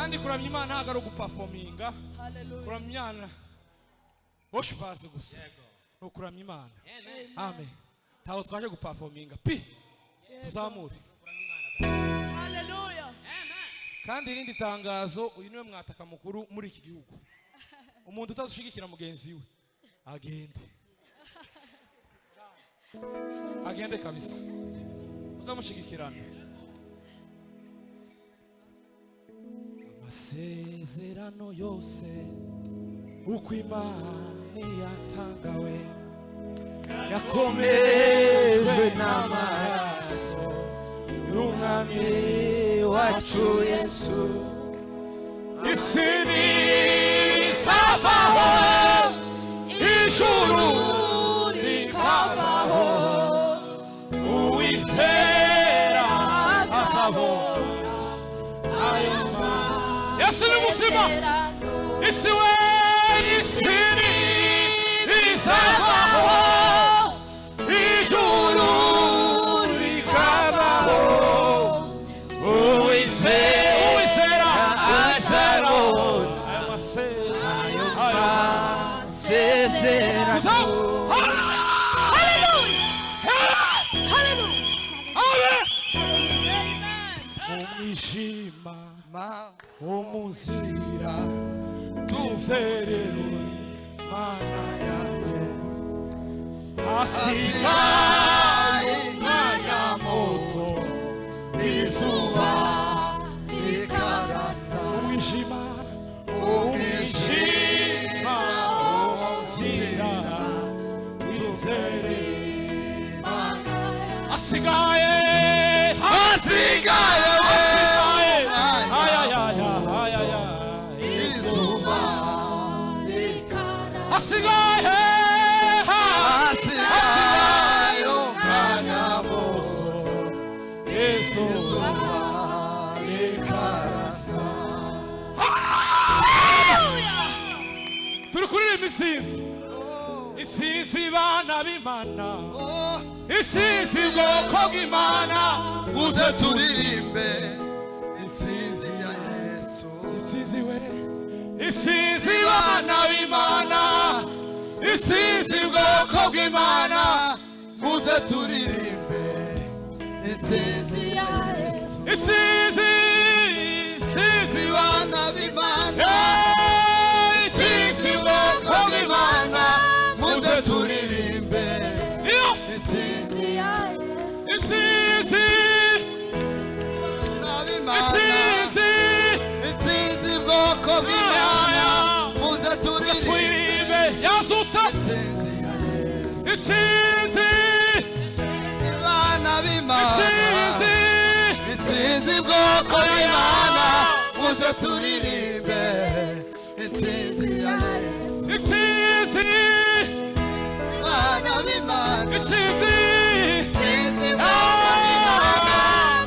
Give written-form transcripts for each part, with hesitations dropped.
Kandi kuramya Imana ntabwo ari uguperforminga. Hallelujah. Kuramya Imana worshipers gusa ni ukuramya Imana. Amen. Ntabwo twaje guperforminga pi tuzamure. Hallelujah. Kandi irindi tangazo, uyu niwe mwataka mukuru muri iki gihugu. Umuntu utazishigikira mugenzi we agende, agende kabisa, uzamushigikirana. Amasezerano yose uko Imana yatangawe yakomejwe n'amaraso y'Umwami wacu Yesu. Isi ntizavaho, ijuru rikavaho, uwizera azabona ayo. Yesu ni muzima. Isi we, isi ntizavaho, ijuru rikavaho, uwizera azabona ayo masezerano. Hallelujah. Hallelujah. Amen. Amen. Umwijima wo mu nzira, tuzerewe Mana yanjye, hasigaye umwanya muto izuba rikarasa. Umwijima, umwijima wo mu nzira, twizere hasigaye hasigaye hasigaye umwanya ay ay ay ay ay ay izuba hasigaye hasigaye umwanya muto izuba rikarasa. Turi kuririmba intsinzi, intsinzi bana b'Imana, intsinzi bwoko bw'Imana. Muze turirimbe intsinzi ya Yesu. Intsinzi we, intsinzi bana b'Imana, intsinzi bwoko bw'Imana. Muze turirimbe intsinzi ya Yesu. Intsinzi, intsinzi bana b'Imana, Eh, intsinzi bwoko bw'Imana, muze turirimbe iyo intsinzi intsinzi b'Imana, intsinzi intsinzi bwoko bw'Imana, muze turirimbe turirimbe yazutse. Intsinzi ya Yesu. Intsinzi bana b'Imana, intsinzi intsinzi bwoko bw'Imana, muze turirimbe intsinzi ya Yesu. Intsinzi bana b'Imana, intsinzi intsinzi bwoko bw'Imana,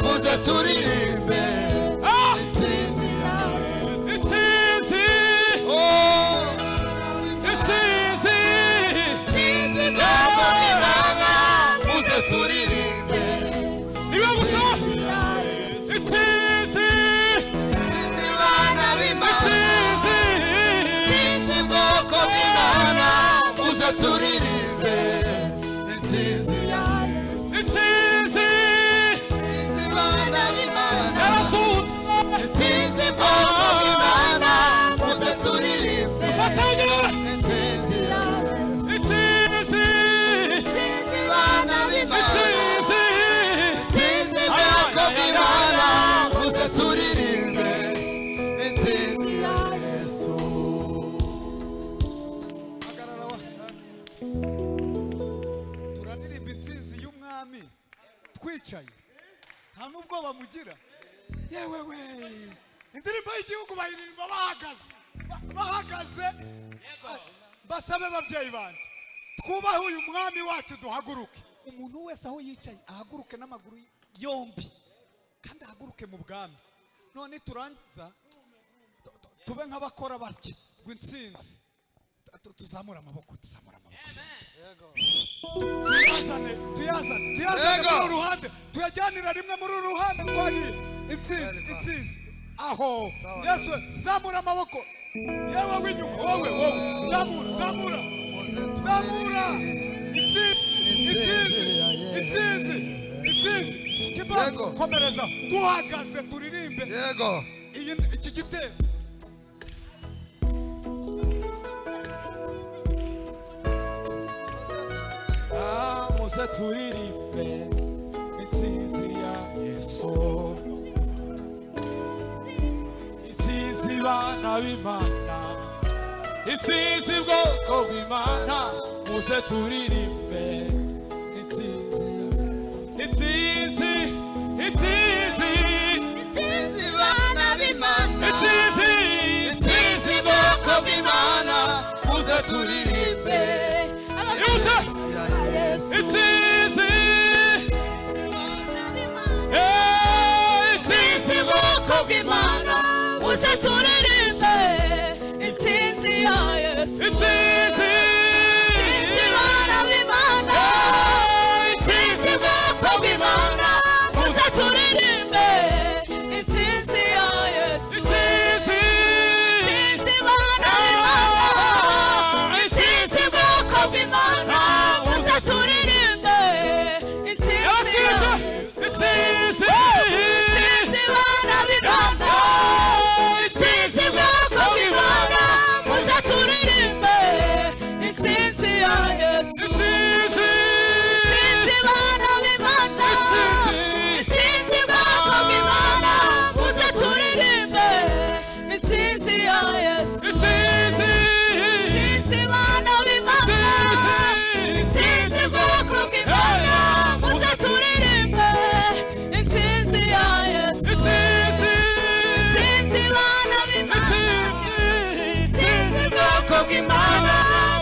muze turirimbe ah intsinzi ya Yesu. Intsinzi Oh, intsinzi intsinzi bwoko bw'Imana, muze turirimbe niwe gusa intsinzi intsinzi bana b'Imana, intsinzi intsinzi bwoko bw'Imana, muze turirimbe intsinzi ya Yesu. Intsinzi intsinzi bana b'Imana, yarasutse. Intsinzi bwoko bw'Imana, muze turirimbe dufatanye intsinzi ya Yesu. Intsinzi intsinzi bana b'Imana, intsinzi intsinzi bwoko bw'Imana, muze turirimbe intsinzi ya Yesu. Hagarara wa. Turaririmba intsinzi y'Umwami twicaye, nta n'ubwoba mugira. Yewe we, indirimbo y'igihugu bayiririmba bahagaze. Bahagaze. Basabe ababyeyi banjye twubahe uyu mwami wacu, duhaguruke. Umuntu wese aho yicaye ahaguruke n'amaguru yombi kandi ahaguruke mu bwami. None turangiza tube nk'abakora batya ngo intsinzi, tuzamure amaboko, tuzamure amaboko, tuyazane, tuyazane, tuyazane Yego. muri uru ruhande, tuyajyanira rimwe muri uru ruhande. Twagiye, intsinzi, intsinzi. Aho Yesu, zamura amaboko yewe w'inyuma, wowe wowe, zamura, zamura, zamura. Intsinzi, intsinzi, intsinzi! Kiba komereza, duhagaze turirimbe. Yego. Iki gitero. Muze turirimbe intsinzi ya Yesu, intsinzi bana b'Imana, intsinzi bwoko bw'Imana. Muze turirimbe intsinzi, intsinzi, intsinzi, intsinzi bana b'Imana, intsinzi, intsinzi bwoko bw'Imana. Muze turirimbe. Ihute! Intsinzi, intsinzi bwoko bw'Imana, muze turirimbe intsinzi ya Yesu. Intsinzi, intsinzi bana b'Imana, intsinzi bwoko bw'Imana, muze turirimbe intsinzi ya Yesu. Intsinzi, intsinzi bana b'Imana, intsinzi bwoko bw'Imana, muze turirimbe intsinzi ya Yesu. Intsinzi, intsinzi bana b'Imana, intsinzi bwoko bw'Imana, muze turirimbe intsinzi ya Yesu. Intsinzi, intsinzi bana b'Imana, intsinzi bwoko bw'Imana, muze turirimbe intsinzi ya Yesu. Intsinzi, intsinzi bana b'Imana, intsinzi bwoko bw'Imana, muze turirimbe intsinzi ya Yesu. Intsinzi, intsinzi bana b'Imana, intsinzi bwoko bw'Imana,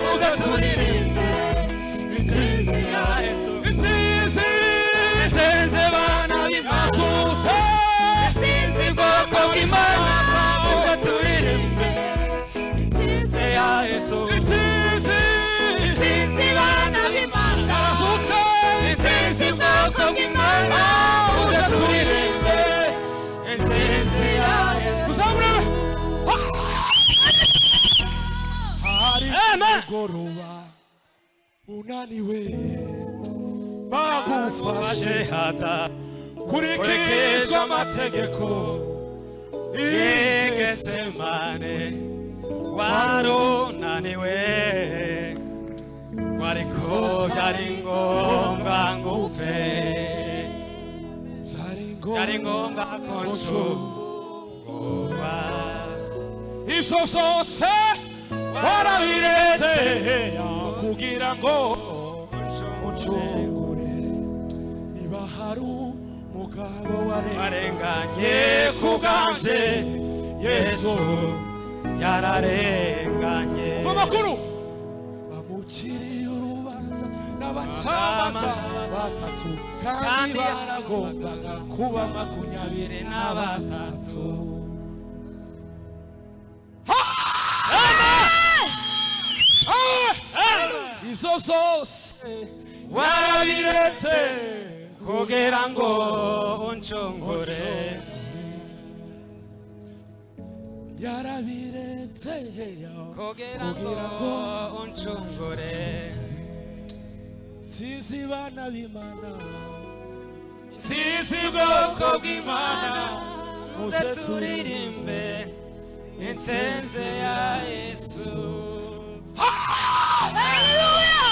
muze turirimbe intsinzi ya Yesu. Intsinzi, intsinzi bana b'Imana, intsinzi bwoko bw'Imana, muze turirimbe intsinzi ya Yesu. Intsinzi, intsinzi bana b'Imana, yarazutse. Intsinzi bwoko bw'Imana, muze turirimbe intsinzi ya Yesu. Tuzamure. Hari umugoroba unaniwe, bagufashe Fashe hata kurikizwa amategeko. Yegesemane warunaniwe, ariko byari ngombwa ngo upfe, byari ngombwa ko ncungurwa. Ibyo byose warabiretse kugira ngo uncungure. Niba hari umugabo warenganye ku bwanje, Yesu yararenganye. Umva amakuru, bamuciriye urubanza n'abacamanza batatu, kandi baragombaga kuba 23. Ibyo byose warabiretse kugira ngo uncungure. Yarabiretse kugira ngo uncungure. Sinzi bana b'Imana, sinzi bwoko bw'Imana, muze turirimbe intsinzi ya Yesu. Haleluya!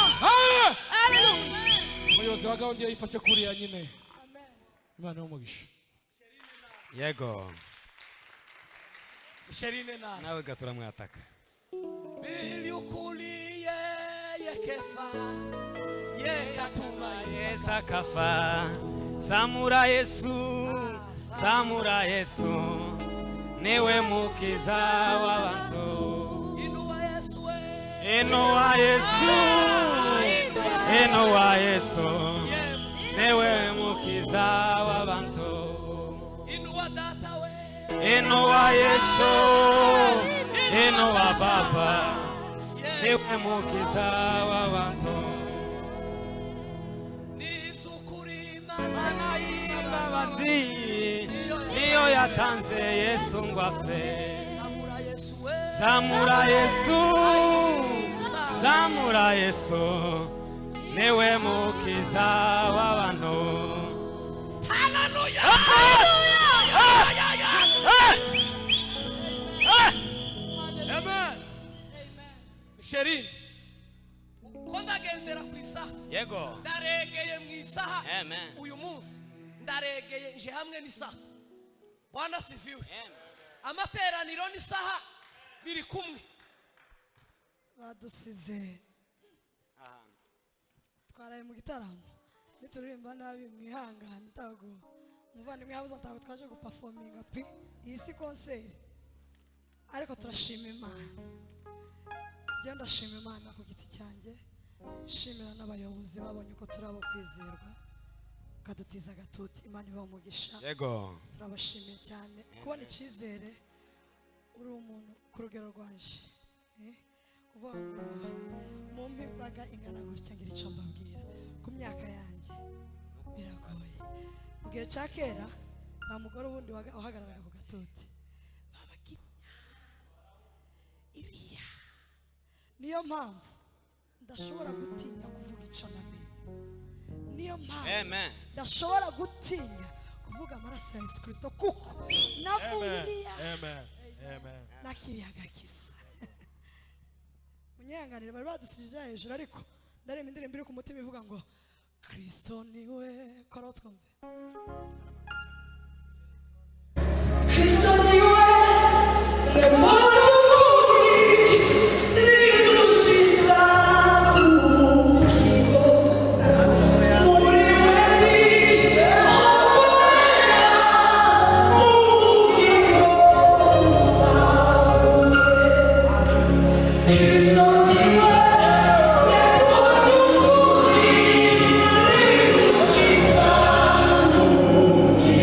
Haleluya! Umuyobozi wa gahunda yifashe kuriya nyine. Imana y'umugisha. Yego. Sherine nawe. Nawe gaturamwataka. Biliukuliye yekefa yekatuma Yesu akafa. Zamura Yesu, zamura Yesu, niwe mukiza w'abantu. Inua Yesu we. Inua Yesu, inua Yesu, niwe mukiza w'abantu. Inua data we. Inua Yesu, inua Baba, niwe mukiza w'abantu. Nizukuri Mana y'imbabazi, niyo Niyo yatanze Yesu ngo apfe. Zamura Yesu, zamura Yesu, niwe mukiza w'abantu. Haleluya. Amen. Sherin, ko ndagendera ku isaha. Yego. Ndaregeye mu isaha. Amen. Uyu munsi ndaregeye nje hamwe n'isaha. Bwana sifiwe. Amen. Amateraniro n'isaha biri kumwe. Badusize twaraye mu gitaramo, nituririmba nabi mwihangane. Ntabwo umuvandimwe yabuze, ntabwo twaje guperforminga pi, iyi si concert, ariko turashima Imana. Njye ndashima Imana ku giti cyanjye, nshimira n'abayobozi babonye ko turabo kwizerwa, bakadutiza agatuti. Imana ibaha umugisha. Yego. Turabashimiye cyane kubona icyizere uri umuntu ku rugero rwanje, kuvuga ngo mumpe imbaga ingana gutya ngira icyo mbabwira ku myaka yanjye biragoye. Mu gihe cya kera nta mugore ubundi wahagararaga ku gatuti, babaga iriya. Niyo mpamvu ndashobora gutinya kuvuga icyo namenye, niyo mpamvu Amen. ndashobora gutinya kuvuga amaraso ya Yesu Kirisito, kuko navuye iriya. Amen. Amen. Nakiriye agakiza. Munyanganire, bari badusije hejuru, ariko ndarema indirimbo iri ku mutima ivuga ngo Kristo niwe kora twumve. Kristo niwe remuri ridushiza ubugingo, muri we ni ubumera ubugingo busagutse. Kristo niwe remuri ridushiza ubugingo.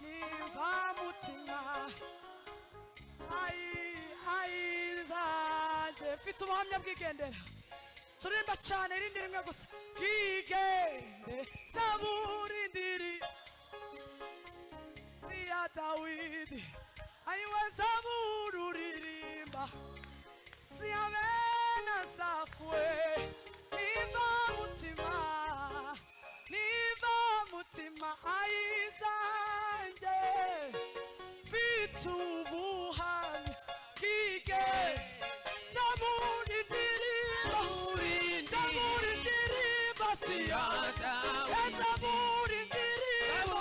Nimva mutima Ai ai zanjye mfite ubuhamya bwigendera turirimba cyane irindi rimwe gusa bwigende zaburi ndiri si ya Dawidi ayiwe zaburi uririmba si ya bene Asafu we niva mutima niva mutima ayizanjye mfite ubuhamya bwigende zaburi ndirimba zaburi ndirimba si ya zaburi ndirimba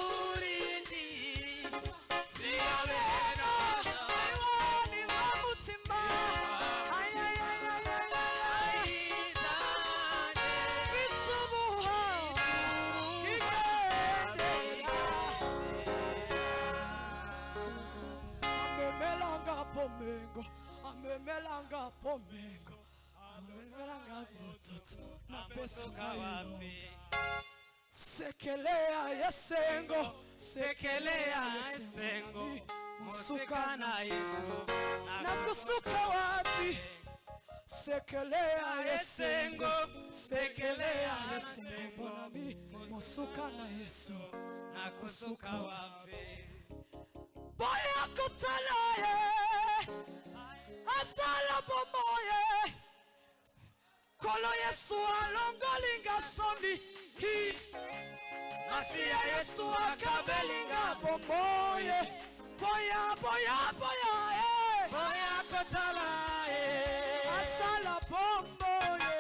Amemelanga pomengo, amemelanga bototo, na pesa wapi Sekelea yesengo, Sekelea esengo musuka Musuka na Yesu na kusuka wapi? Sekelea yesengo, Sekelea yesengo, esengo bonami, musuka na Yesu. na kusuka wapi Boya kutalaye, asala bomoye, kolo Yesu alongolinga soni hi. Masia Yesu akabelinga bomoye, boya boya boya eh. Boya kotala Asala bomoye,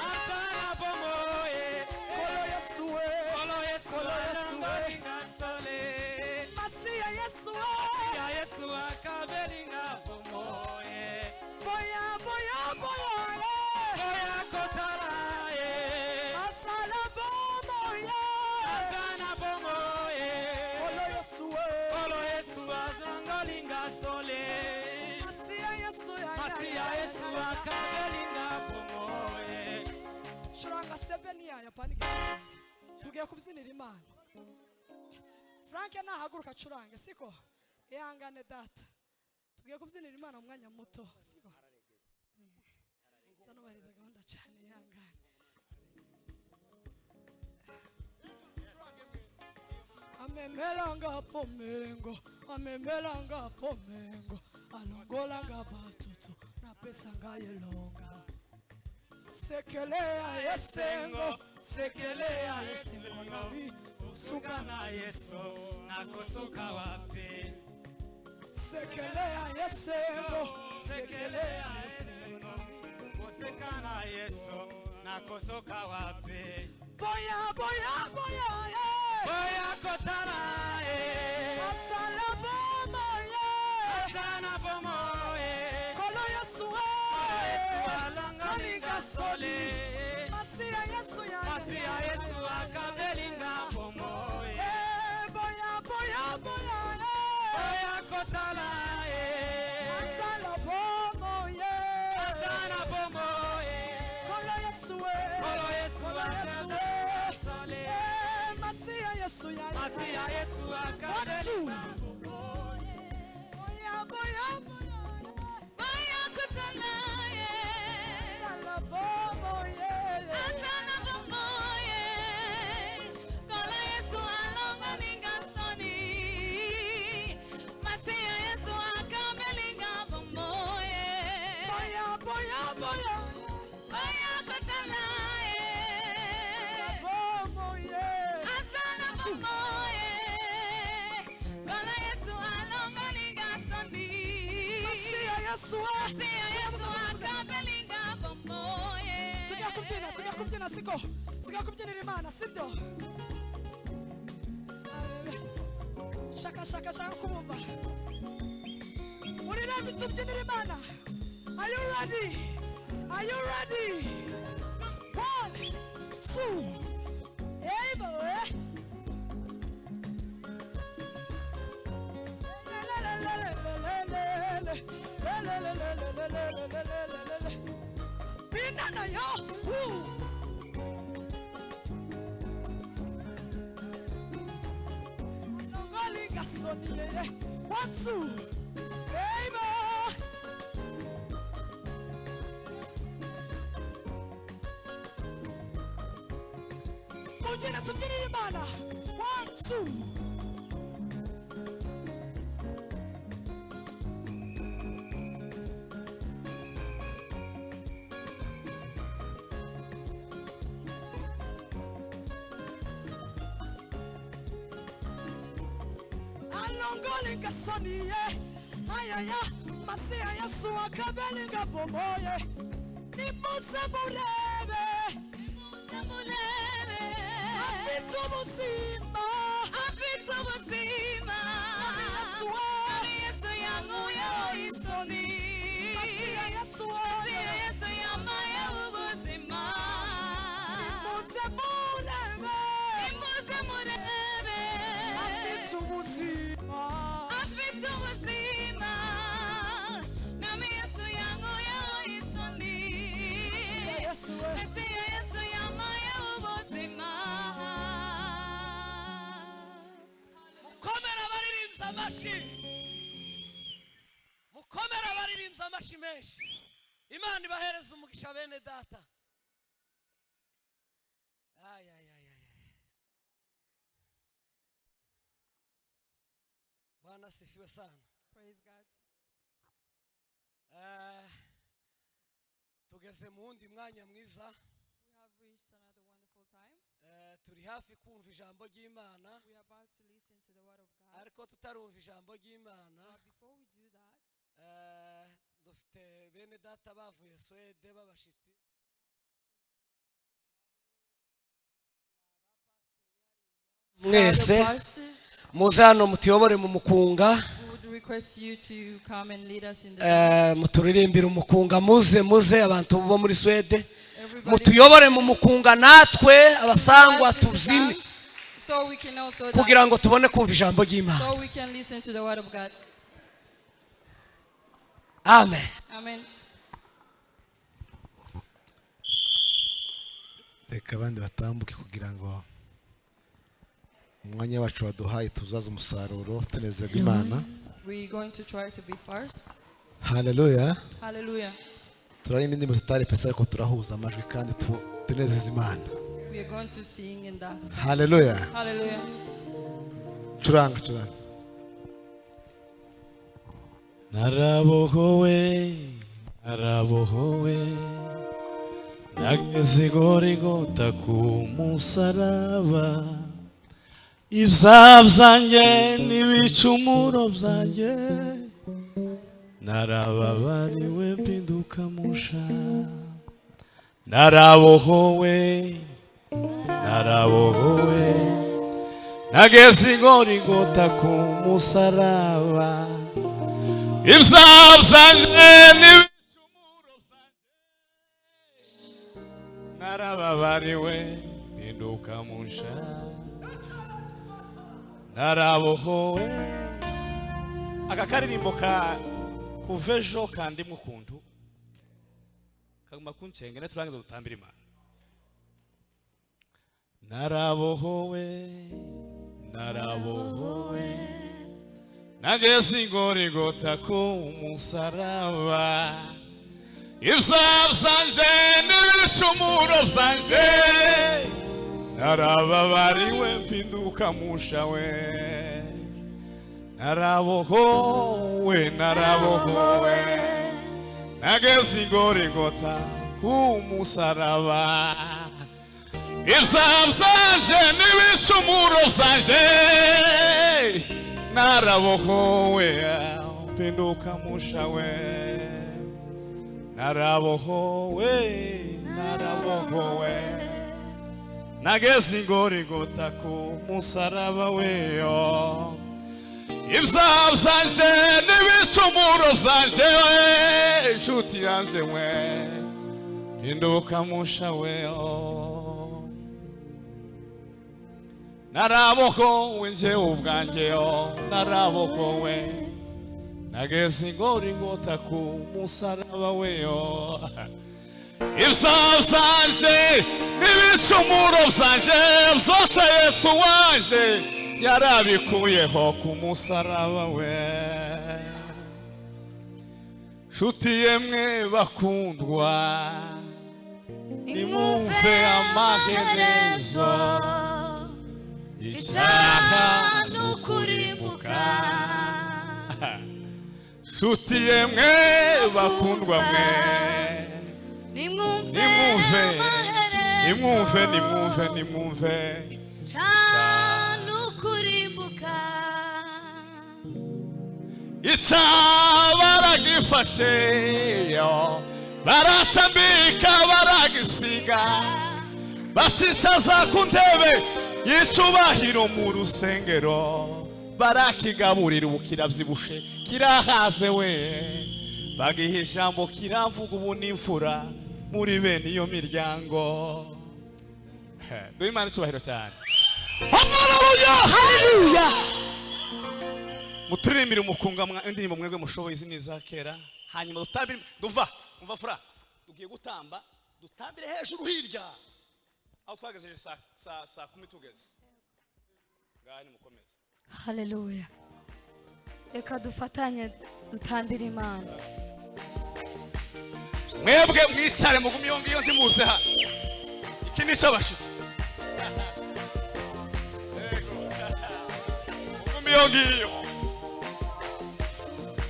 Asala bomoye kolo Yesu eh. Kolo Yesu Kolo Yesu, eh. alongolinga sole Masia Yesu eh. Ya Yesu akabelinga bomoye Boya boya boya eh. Boya kotala Asala bomoye, Asana bomoye kolo Yesu eh. Kolo Yesu azongolinga sole Masia Yesu ya Masia Yesu akabelinga bomoye Shuranga sebe niya panike. Tugiye kubyinira Imana. Frank nahaguruka acurange siko? Ihangane data. Tugiye kubyinira Imana mu mwanya muto siko? Zanubahiriza gahunda cyane ihangane. Amemelanga pomengo, amemelanga pomengo, alongolanga batutu na pesa ngayelonga. Sekelea yesengo, sekelea yesengo nami Kusuka na Yesu na kusuka wapi Sekelea yesengo, Sekelea esengo Kusuka na Yesu na kusuka wapi Boya boya boya eh. Boya kotala Asala bomoye, Asana bomoye kolo Yesu Yesu eh. alongolinga sole Masia Yesu ya Masia Yesu akabelinga bomoye Eh, boya boya boya eh. Boya kotala Asala bomoye, Asana bomoye kolo Yesu eh. Kolo Yesu Kolo Yesu akabelinga eh. sole Eh, Masia Yesu ya Masia Yesu One, two. akabelinga Boya boya boya Boya kutalaye Asala bomoye. Asana bomoye Kolo Yesu alongolinga soni Masia Yesu akabelinga bomoye Boya boya boya Boya kutalaye bomoye. Asana bomoye Kolo Yesu alongolinga soni Masia Yesu eh. Masia Yesu akabelinga bomoye Tujya kubyina, tujya kubyina siko. Tujya kubyinira Imana sibyo? Shaka shaka shaka kubumva. Muri ready tubyinira Imana? Are you ready? Are you ready? 1, 2. Hey boy. Binana yo. Woo. Alongolinga soni, 1, 2, baby. Mubyina tubyinire Imana. 1, 2. Alongolinga soni, ayaya, Masiya Yesu akabelinga bomoye. Nimuze murebe, afite ubuzima, Afite ubuzima. Yesu we, Yesu yankuyeho isoni. Masiya Yesu we, Yesu yampaye ubuzima. nimuze murebe, Nimuze murebe. afite ubuzima, Afite ubuzima. Mwami Yesu yankuyeho isoni. Masiya Yesu we. Mesiya Yesu yampaye ubuzima. Mukomere abaririmbyi amashyi, mukomere abaririmbyi amashyi menshi. Imana ibahereze umugisha bene data. Ay, ay, ay, ay, ay. Bwana asifiwe sana. Praise God. Tugeze mu wundi mwanya mwiza. We have reached another wonderful time. Turi hafi kumva ijambo ry'Imana, We are about to listen to the word of God. ariko tutarumva ijambo ry'Imana, But before we do that, dufite bene data bavuye Swede b'abashitsi. Mwese the pastors muze hano mutuyobore mu mukunga, we would request you to come and lead us in the muturirimbire umukunga. Muze muze abantu bo muri Swede everybody mutuyobore mu mukunga, natwe abasangwa us in the tubyine dance, so we can also kugira dance, ngo tubone kumva ijambo ry'Imana. so we can listen to the word of God. Amen. Amen. Reka abandi batambuke kugira ngo umwanya wacu baduhaye tuzaze umusaruro tunezerwa Imana. We're going to try to be first. Haleluya. Hallelujah. Turaririmba indirimbo tutari pesa, ariko turahuza amajwi kandi tunezeza Imana. We are going to sing and dance. Haleluya. Hallelujah. Curanga curanga. Narabohowe, narabohowe, nageze Gorigota ku musaraba, ibyaha byanjye n'ibicumuro byanjye, narababariwe mpinduka musha. Narabohowe, narabohowe, nageze Gorigota ku musaraba, ibyaha byanjye n'ibicumuro byanjye, narababariwe mpinduka musha. Narabohowe. Aka karirimbo ka kuva ejo kandimwe ukuntu kaguma kuncengene, turangiza dutambire Imana. Narabohowe, narabohowe, nageze Gorigota ku musaraba, ibyaha byanje n'ibicumuro byanje, narababariwe mpinduka musha we. Narabohowe, narabohowe, nageze Gorigota ku musaraba, ibyaha byanje n'ibicumuro byanje, narabohowe mpinduka musha we. Narabohowe, narabohowe, nageze Gorigota ku musaraba weyo, ibyaha byanje n'ibicumuro byanje, inshuti yanje we, mpinduka musha weyo. Narabohowe njyewe ubwanjyeyo, narabohowe, nageze Gorigota ku musaraba weyo, ibyaha byanje n'ibicumuro byanje byose Yesu wanje Yarabikuyeho ku musaraba we. Nshuti yemwe bakundwa, nimwumve amaherezo. Icyaha ni ukurimbuka. Nshuti yemwe bakundwa mwe, nimwumve nimwumve, amaherezo. Nimwumve, nimwumve, nimwumve. Icyaha ni ukurimbuka. Icyaha baragifashe yo, baracambika, baragisiga, bacicaza ku ntebe y'icubahiro mu rusengero, barakigaburira, ubu kiravyibushe, kirahaze we. Bagiha ijambo kiravuga, ubu n'imfura muri bene iyo miryango. Duhe Imana icubahiro cyane. Haleluya! Haleluya! Muturirimbire umukunga indirimbo mwebwe mushoboye, izi ni iza kera. Hanyuma dutambire, duva umva fura, tugiye gutamba, dutambire hejuru hirya aho twagezeje saa 10 tugeze ngaha. Nimukomeze. Haleluya! Reka dufatanye dutambire Imana. Mwebwe mwicare, mugume iyo ngiyo, ntimuze hano. Iki ni icy'abashitsi. Yego. Mugume iyo ngiyo,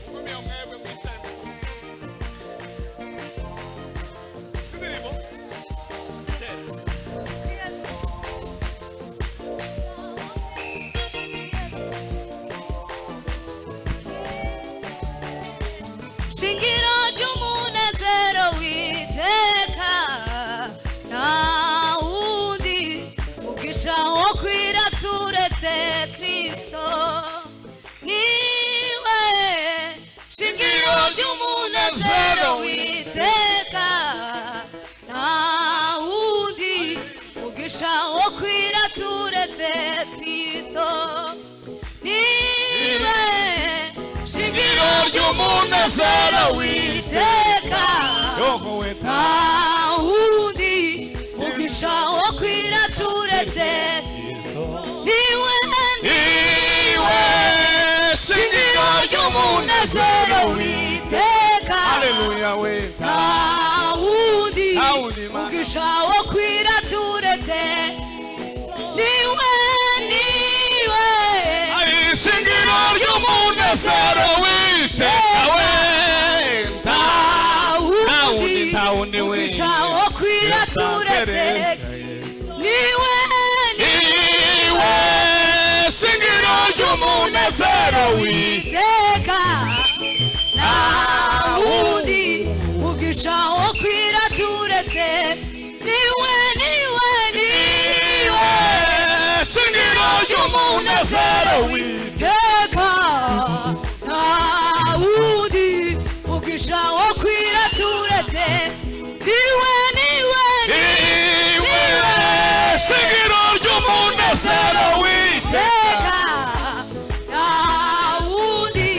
mugume iyo, mwebwe mwicare mutuze. Siko indirimbo. Yeah. Shingiro ry'umunezero w'iteka, nta wundi mugisha wo kwira turetse Kristo. Niwe shingiro ry'umunezero w'iteka, nta wundi mugisha wo kwira turetse Kristo. Niwe shingiro ry'umunezero w'iteka, Yoko we. Nta wundi mugisha wo kwira turetse niwe. Niwe shingiro ry'umunezero w'iteka, Haleluya we. Nta wundi Nta wundi Mana. mugisha wo kwira turetse niwe, niwe Ari shingiro ry'umunezero w'iteka we. Nta Nta wundi, wundi nta wundi we. mugisha wo kwira turetse niwe. Niwe shingiro ry'umunezero w'iteka. Witeka, nta wundi mugisha wo kwira turetse niwe, niwe, niwe Shingiro ry'umunezero w'iteka. Witeka, nta wundi mugisha wo kwira turetse niwe, niwe. Niwe shingiro ry'umunezero w'iteka. Witeka, nta wundi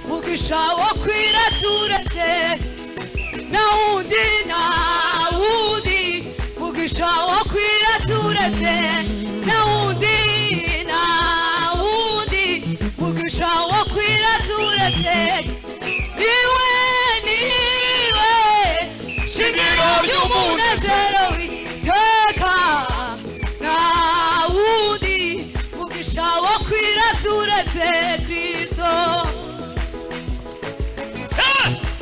mugisha wo kwira turetse, nta wundi, nta wundi mugisha wo kwira turetse, nta wundi, nta wundi mugisha wo kwira turetse niwe, niwe shingiro ry'umunezero w'iteka, nta wundi mugisha wo kwira turetse Kristo. Haleluya.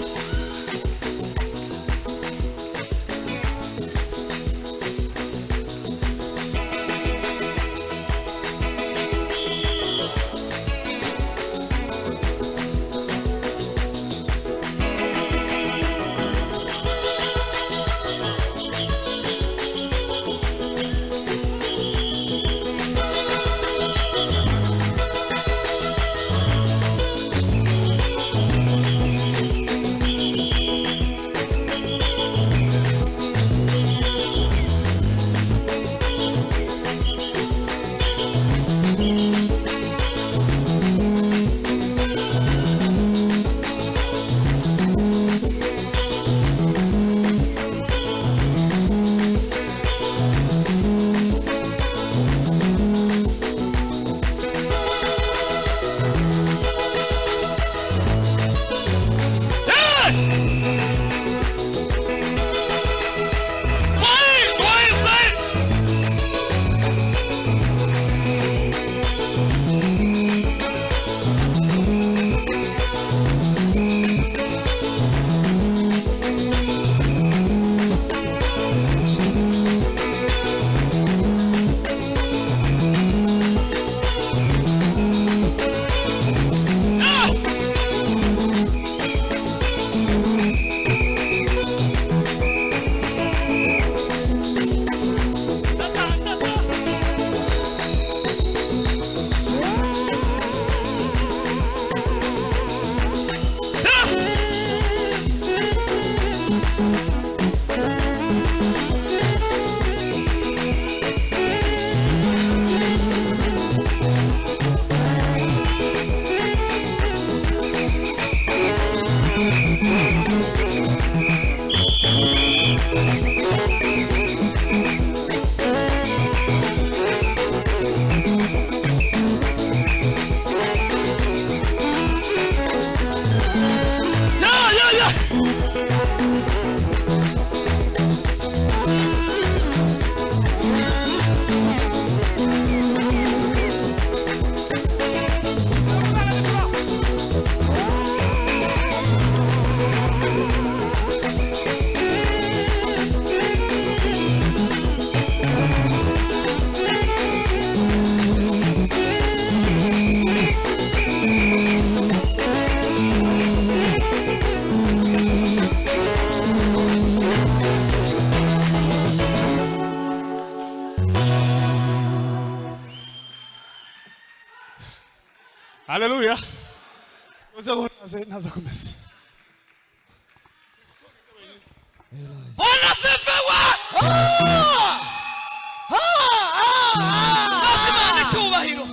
Ya, ya, ya. Haleluya. Uze naza kumeza. Bwana sifiwe. Duheze Imana icyubahiro.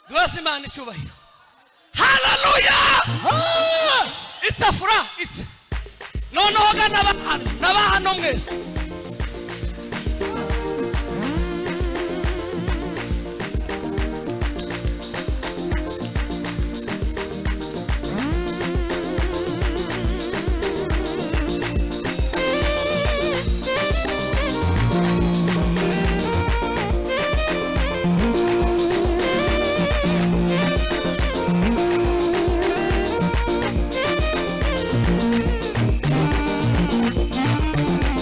Duheze Imana icyubahiro. Haleluya. Isafura isa. Noneho ga n'abahano n'abahano mwese.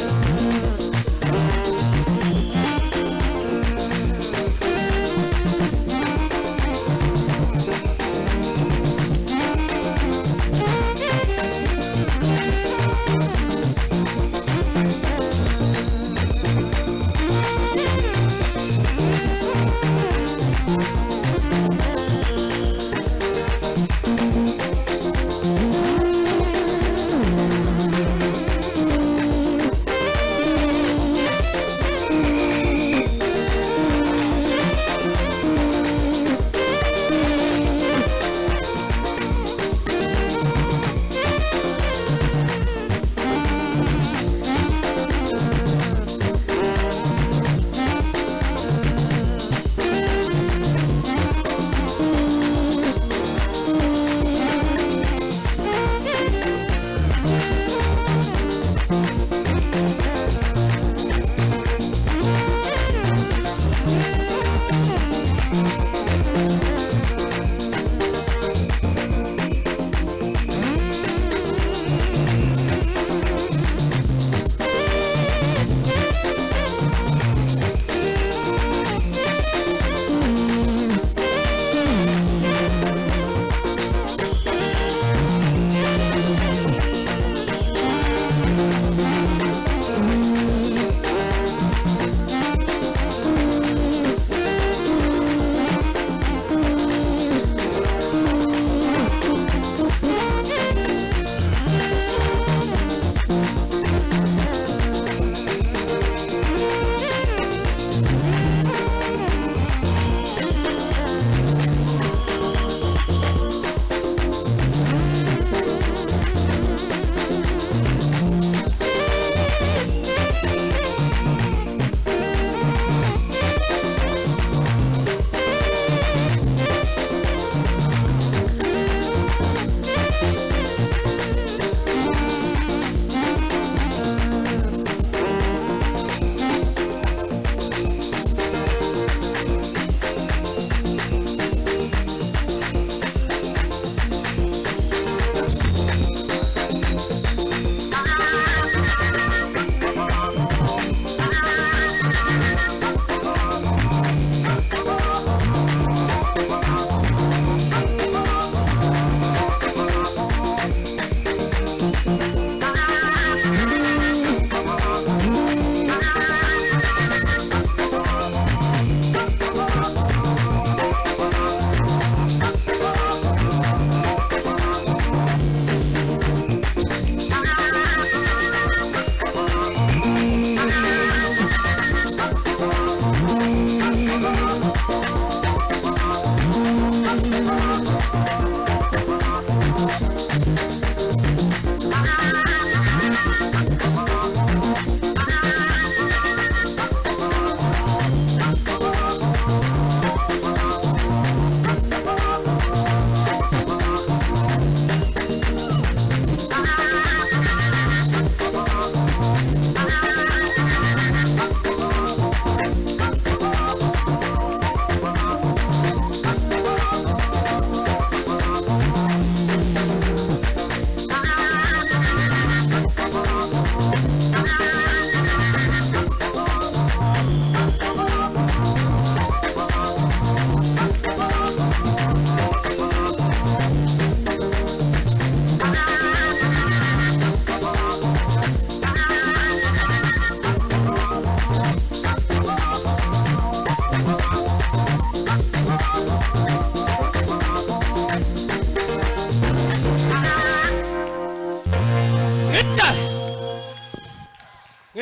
Haleluya.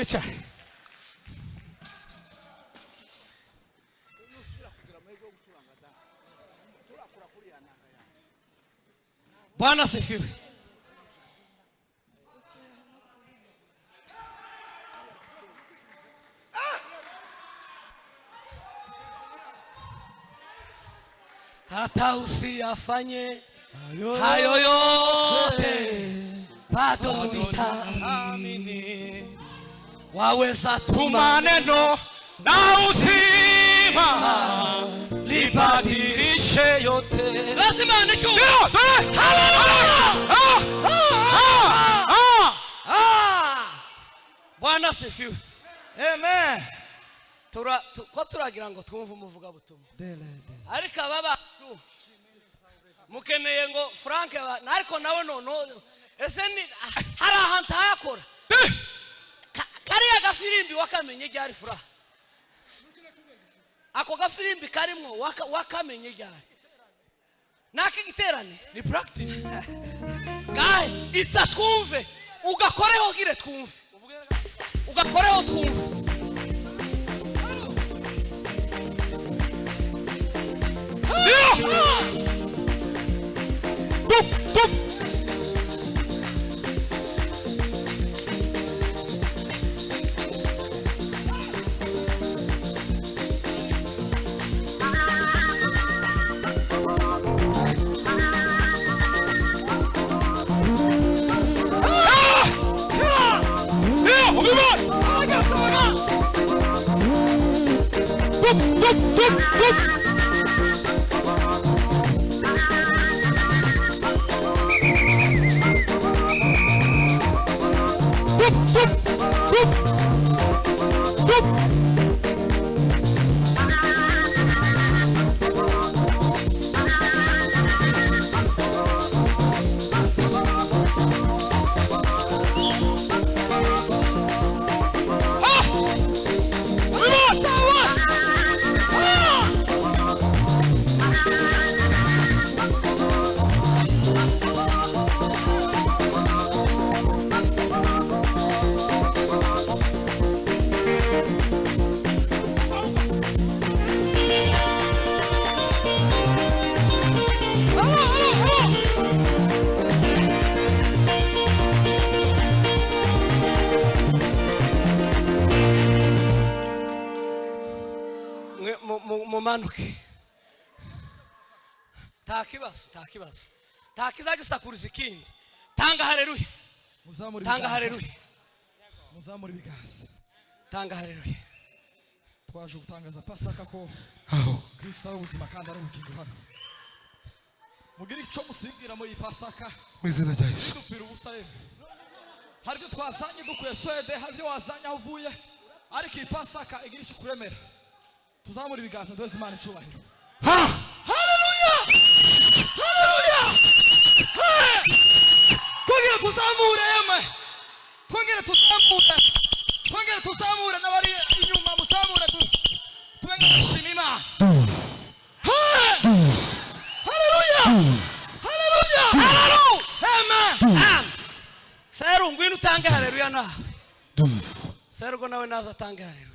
Mwicare. Bwana sifiwe. Hata usiyafanye hayo yote bado nitaamini. Waweza tu maneno na uzima libadilishe yote. Lazima nichukue. Haleluya. Bwana sifiwe. Amen. Ko turagira ngo twumve umuvuga butumwa. Ariko aba bacu mukeneye ngo Frank ariko nawe nono ese ni hari ahantu hayakora. Kariya gafirimbi wakamenye ryari fura. Ako gafirimbi karimwo wakamenye ryari. Naki giterane ni practice. Gae itsa twumve ugakoreho gire twumve. Ugakoreho twumve. Tup tup. Tup tup tup tup. Tup tup tup tup. Ah! Mumanuke. Nta kibazo. Nta kizagisakuriza ikindi. Tanga haleluya. Tanga haleluya. Muzamura ibiganza. Tanga haleluya. Twaje gutangaza Pasaka ko Kristo ari ubuzima kandi ari ubugingo hano. Mugire icyo musingira muri Pasaka. Mu izina rya Yesu. Dupfira ubusa yemwe. Hari ibyo twazanye dukuye Swede, hari ibyo wazanye aho uvuye, ariko iyi Pasaka igira icyo kuremera. Tuzamura ibiganza duheze Imana icyubahiro. Haleluya! Haleluya! Twongere tuzamure yemwe. Twongere tuzamure. Twongere tuzamure n'abari inyuma muzamure tubenge dushima Imana. Haleluya! Haleluya! Haleluya! Amen. Seru ngwino utange haleluya nawe. Seru nawe naza atange haleluya.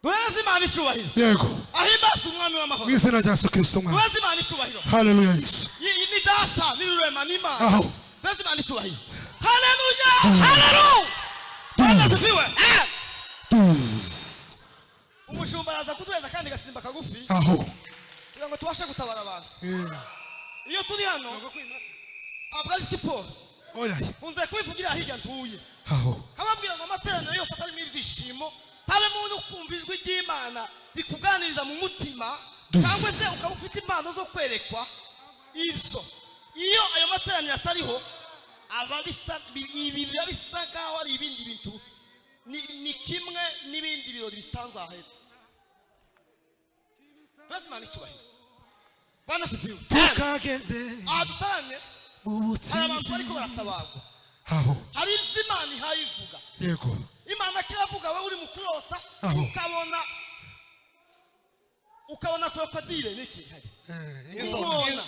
Duheze Imana icyubahiro. Yego. Ahimbaze umwami w'amahoro. Mu izina rya Yesu Kristo umwami. Duheze Imana icyubahiro. Haleluya Yesu. Iyi ni data ni rurema ni Imana. Aho. Duheze Imana icyubahiro. Haleluya! Haleluya! Bwana asifiwe. Umushumba araza kuduheza kandi gasimba kagufi. Aho. Kugira ngo tubashe gutabara abantu. Iyo turi hano ntabwo ari siporo. Oya. Nkunze kubivugira hirya ntuye. Aho. Kababwira ngo amateraniro yose atarimo ibyishimo, tabemo no kumva ijwi ry'Imana rikuganiriza mu mutima, cyangwa se ukaba ufite impano zo kwerekwa ibyo. Iyo ayo materaniro atariho, aba bisa ibi biba bisa nkaho ari ibindi bintu, ni kimwe n'ibindi birori bisanzwe aha hepfo. Duheze Imana icyubahiro. Bwana asifiwe. Tukagende aha dutaramye mu hari abantu bariko butsinzi. baratabarwa. Aho. Hari ibyo Imana ihaye ivuga. Yego. Imana kiravuga wowe uri mu kurota ukabona krokodile niki hari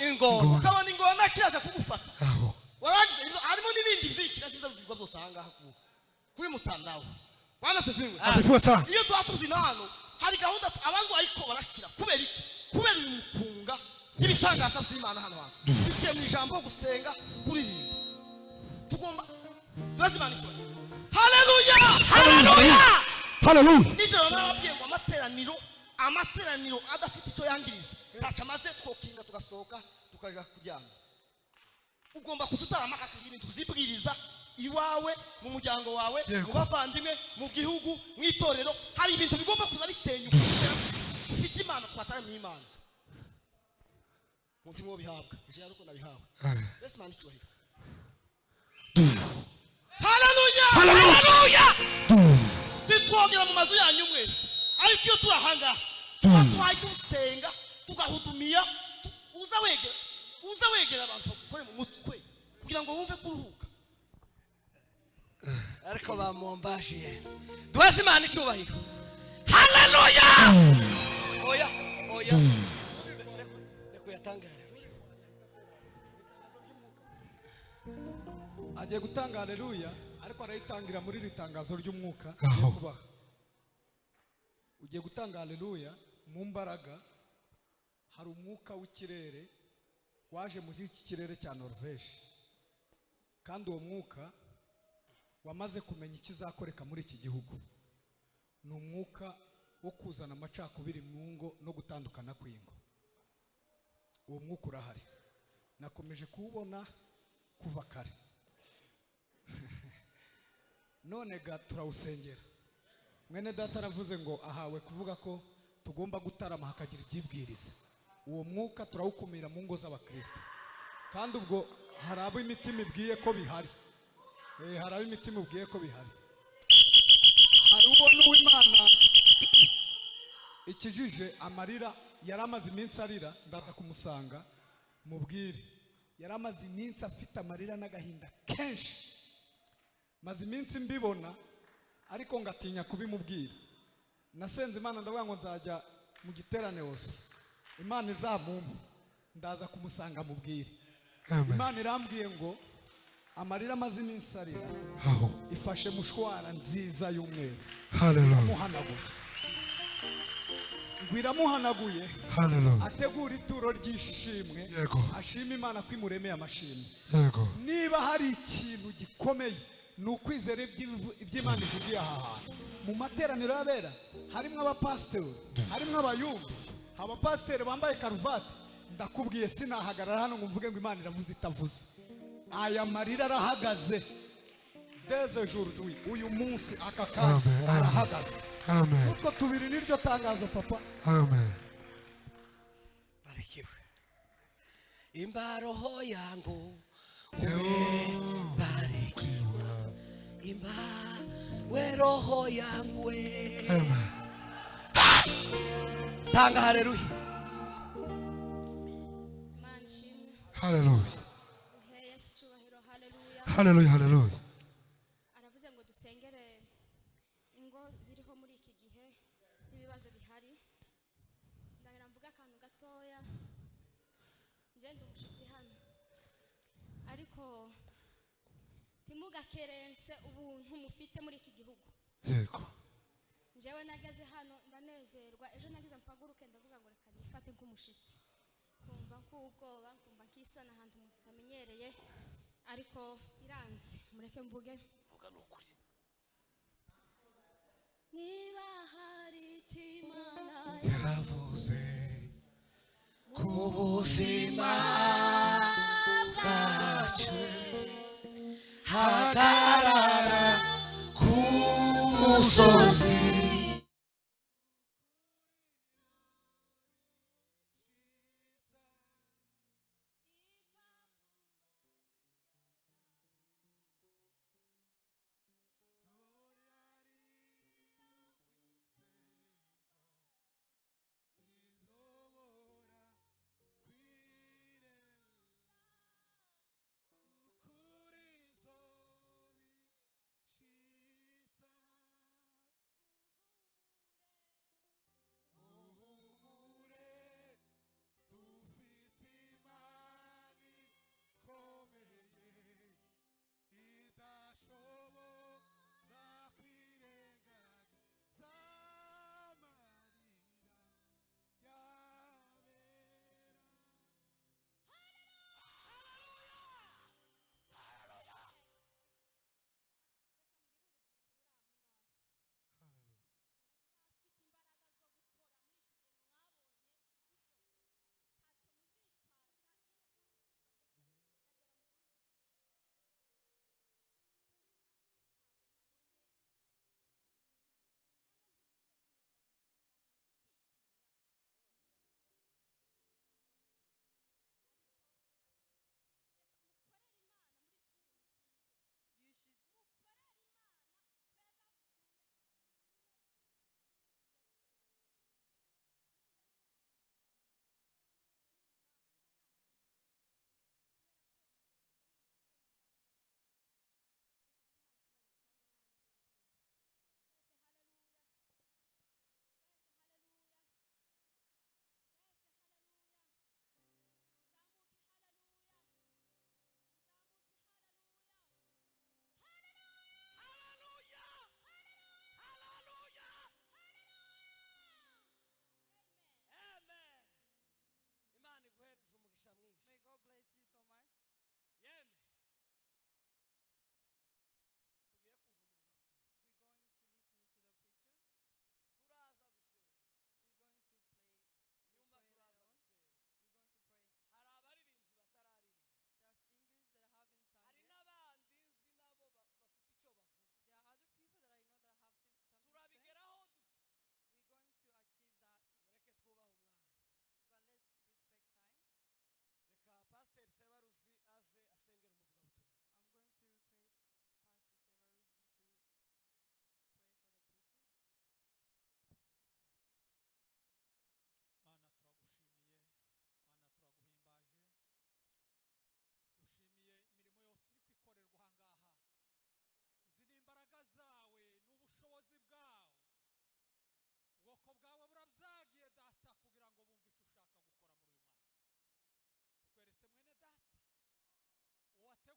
Ingona. Ukabona ingona kiraje kugufata. Aho. Warangiza harimo n'ibindi byinshi kandi bizavugwa byose aha ngaha kuri mutandao. Bwana asifiwe. Asifiwe sana. Iyo twatuzi hano hari gahunda abarwayi ko barakira kubera iki? Kubera umukunga n'ibitangaza by'Imana hano hantu. Biciye mu ijambo gusenga kuririmba. Tugomba turazimana icyo. Haleluya! Haleluya! Haleluya! Nijoro narababwiye ngo amateraniro adafite icyo yangiriza ntaco amaze twokinga tugasohoka tukaja kuryama. Ugomba kuzutarama akagira ibintu uzibwiriza iwawe, mu muryango wawe, mu bavandimwe, mu gihugu, mu itorero. Hari ibintu bigomba kuza bisenyuka. Ufite Imana twataramiye Imana. Mutima wo bihabwa, je ariko nabihawe. Yesu Imana icyubahiro. Haleluya! Haleluya! Titwogera mu mazu yanyu mwese. Ariko iyo turahanga tubatwaye dusenga tugahudumiya uza wegera abantu bakore mu mutwe kugira ngo wumve kuruhuka. Ariko bamumbashiye. Duheze Imana icyubahiro. Haleluya! Oya, oya. Reko yatanga haleluya. Agiye gutanga haleluya ariko arayitangira muri iri tangazo ry'umwuka agiye kubaha. Ugiye gutanga haleluya mu mbaraga. Hari umwuka w'ikirere waje muri iki kirere cya Norvège, kandi uwo mwuka wamaze kumenya ikizakoreka muri iki gihugu. Ni umwuka wo kuzana amacakubiri mu ngo no gutandukana kw'ingo. Uwo mwuka urahari, nakomeje kuwubona kuva kare. None ga turawusengera. Mwene data aravuze ngo ahawe kuvuga ko tugomba gutarama hakagira ibyibwiriza. Uwo mwuka turawukumira mu ngo z'abakristo, kandi ubwo hari abo imitima ibwiye ko bihari. Hari abo imitima ibwiye ko bihari. Hari ubona uw'Imana ikijije amarira, yaramaze iminsi arira, ndaza kumusanga mubwire. Yaramaze iminsi afite amarira n'agahinda kenshi. Maze iminsi mbibona ariko ngatinya kubimubwira. Nasenze Imana ndavuga ngo nzajya mu giterane wose Imana izamumpa, ndaza kumusanga mubwire. Imana irambwiye ngo amarira amaze iminsi arira ifashe mushwara nziza y'umweru. Haleluya. Ngo iramuhanaguye. Haleluya. Ategura ituro ry'ishimwe. Ashima Imana ko imuremeye amashimwe. Yego. Niba hari ikintu gikomeye ni ukwizera iby'Imana ivugiye aha hantu. Mu materaniro y'abera harimo abapasiteri, harimo abayumbi, abapasiteri bambaye karuvati. Ndakubwiye sinahagarara hano ngo mvuge ngo Imana iravuze itavuze. Aya marira arahagaze dès aujourd'hui, uyu munsi aka kanya arahagaze. Amen. Utwo tubiri niryo tangazo papa. Amen. Barikiwe. Imba roho yangu umebarikiwa. Imba we roho yangu we. Amen. Tanga haleluya. Haleluya. Haleluya, haleluya. Aravuze ngo dusengere ingo ziriho muri iki gihe n'ibibazo bihari. Ndagira mvuga akantu gatoya. Ngende umushitsi hano. Ariko timugakerense ubuntu mufite muri iki gihugu. Yego. Njewe nageze hano ndanezerwa, ejo nagize mpaguruke ndavuga ngo reka nifate nk'umushitsi. Kumva nk'ubwoba, kumva nk'isoni ahantu mutamenyereye, ariko iranze mureke mvuge. Vuga n'ukuri. Niba hari Imana yaravuze ku buzima bwacu, hagarara ku musozi.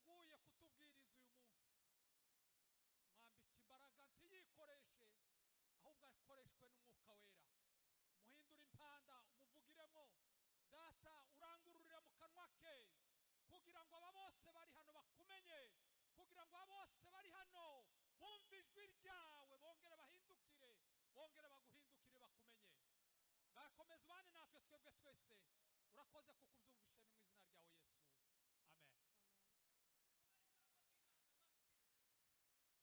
Wateguye kutubwiriza uyu munsi, mwambike imbaraga, ntiyikoreshe ahubwo akoreshwe n'Umwuka Wera. Muhindure impanda, umuvugiremo Data, urangururire mu kanwa ke kugira ngo aba bose bari hano bakumenye, kugira ngo aba bose bari hano bumve ijwi ryawe, bongere bahindukire, bongere baguhindukire bakumenye. Ngakomeza ubane natwe twebwe twese. Urakoze kuko ubyumvishe, ni mu izina ryawe Yesu, amen.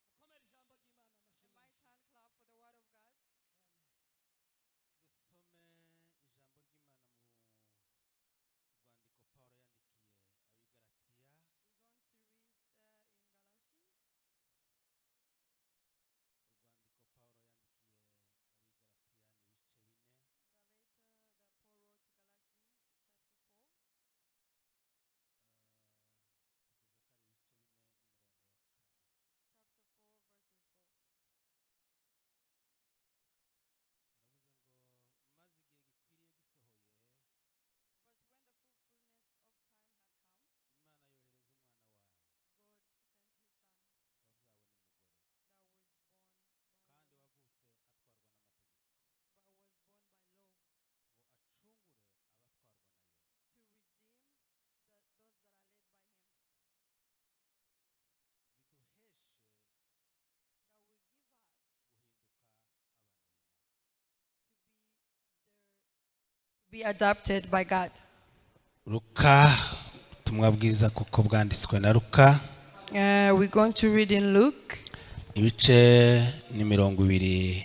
Mukomere ijambo ry'Imana amashyi A menshi. mighty hand clap for the word of God. Dusome ijambo ry'Imana mu rwandiko Pawulo yandikiye Abigaratiya. We're going to read in Galatians, Urwandiko Pawulo yandikiye Abigaratiya ni ibice 4. The letter that Paul wrote to Galatians, chapter 4. Tuvuze ko ari ibice 4 n'umurongo wa 4. Chapter 4, verses 4. Aravuze ngo maze igihe gikwiriye gisohoye, But when the full fullness of time had come, Imana yohereza umwana wayo, God sent his son wabyawe n'umugore, that was born by a kandi woman, wavutse atwarwa n'amategeko, but was born by law, ngo acungure abatwarwa nayo, to redeem those that are led by him, biduheshe that will give us guhinduka abana b'Imana. to be adopted by God. Luka, ubutumwa bwiza kuko bwanditswe na Luka, We're going to read in Luke, ibice ni 24,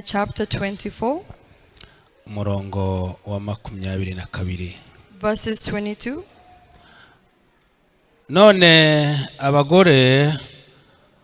chapter 24, umurongo wa 22. verses 22. None abagore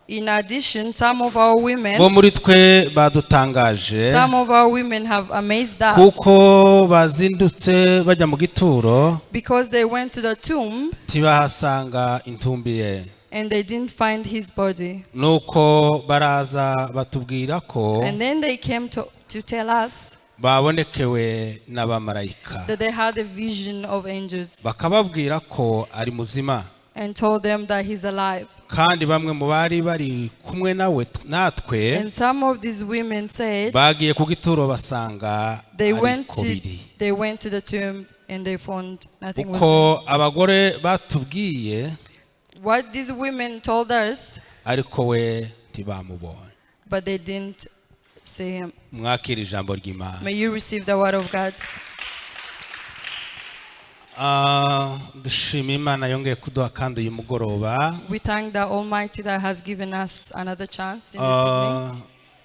In addition, some of our bo women, muri twe badutangaje, some of our women have amazed us kuko bazindutse bajya mu gituro, because they went to the tomb ntibahasanga intumbi ye. and they didn't find his body. Nuko baraza batubwira ko And then they came to tell us babonekewe n'abamarayika, that they had a vision of angels bakababwira ko ari muzima. and told them that he's alive. Kandi bamwe mu bari bari kumwe nawe natwe And some of these women said bagiye ku gituro basanga they went ariko to biri they went to the tomb and they found nothing was uko abagore batubwiye, there. What these women told us, ariko we ntibamubonye. but they didn't see him. Mwakira ijambo ry'Imana. May you receive the word of God. Dushima Imana yongeye kuduha kandi uyu mugoroba. We thank the Almighty that has given us another chance in this evening.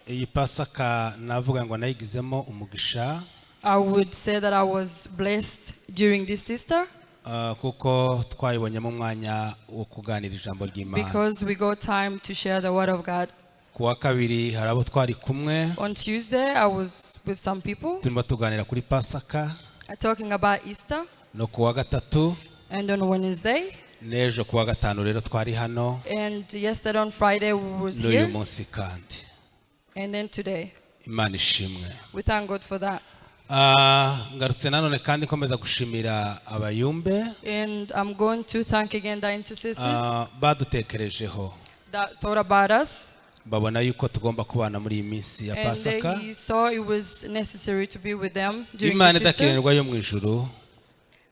Iyi Pasaka navuga ngo nayigizemo umugisha, I would say that I was blessed during this sister kuko twayibonyemo umwanya wo kuganira ijambo ry'Imana. because we got time to share the word of God. Ku wa kabiri hari abo twari kumwe, On Tuesday, I was with some people turimo tuganira kuri Pasaka, talking about Easter, no ku wa gatatu, and on Wednesday, n'ejo ku wa gatanu rero twari hano, and yesterday on Friday we was n'uyu here, munsi kandi. and then today. Imana ishimwe. We thank God for that. Ngarutse nanone kandi nkomeza gushimira abayumbe And I'm going to thank again the intercessors badutekerejeho, that thought about us, babona yuko tugomba kubana muri iyi minsi ya and Pasaka. they saw it was necessary to be with them during Imana this Easter. idakenerwa yo mu ijuru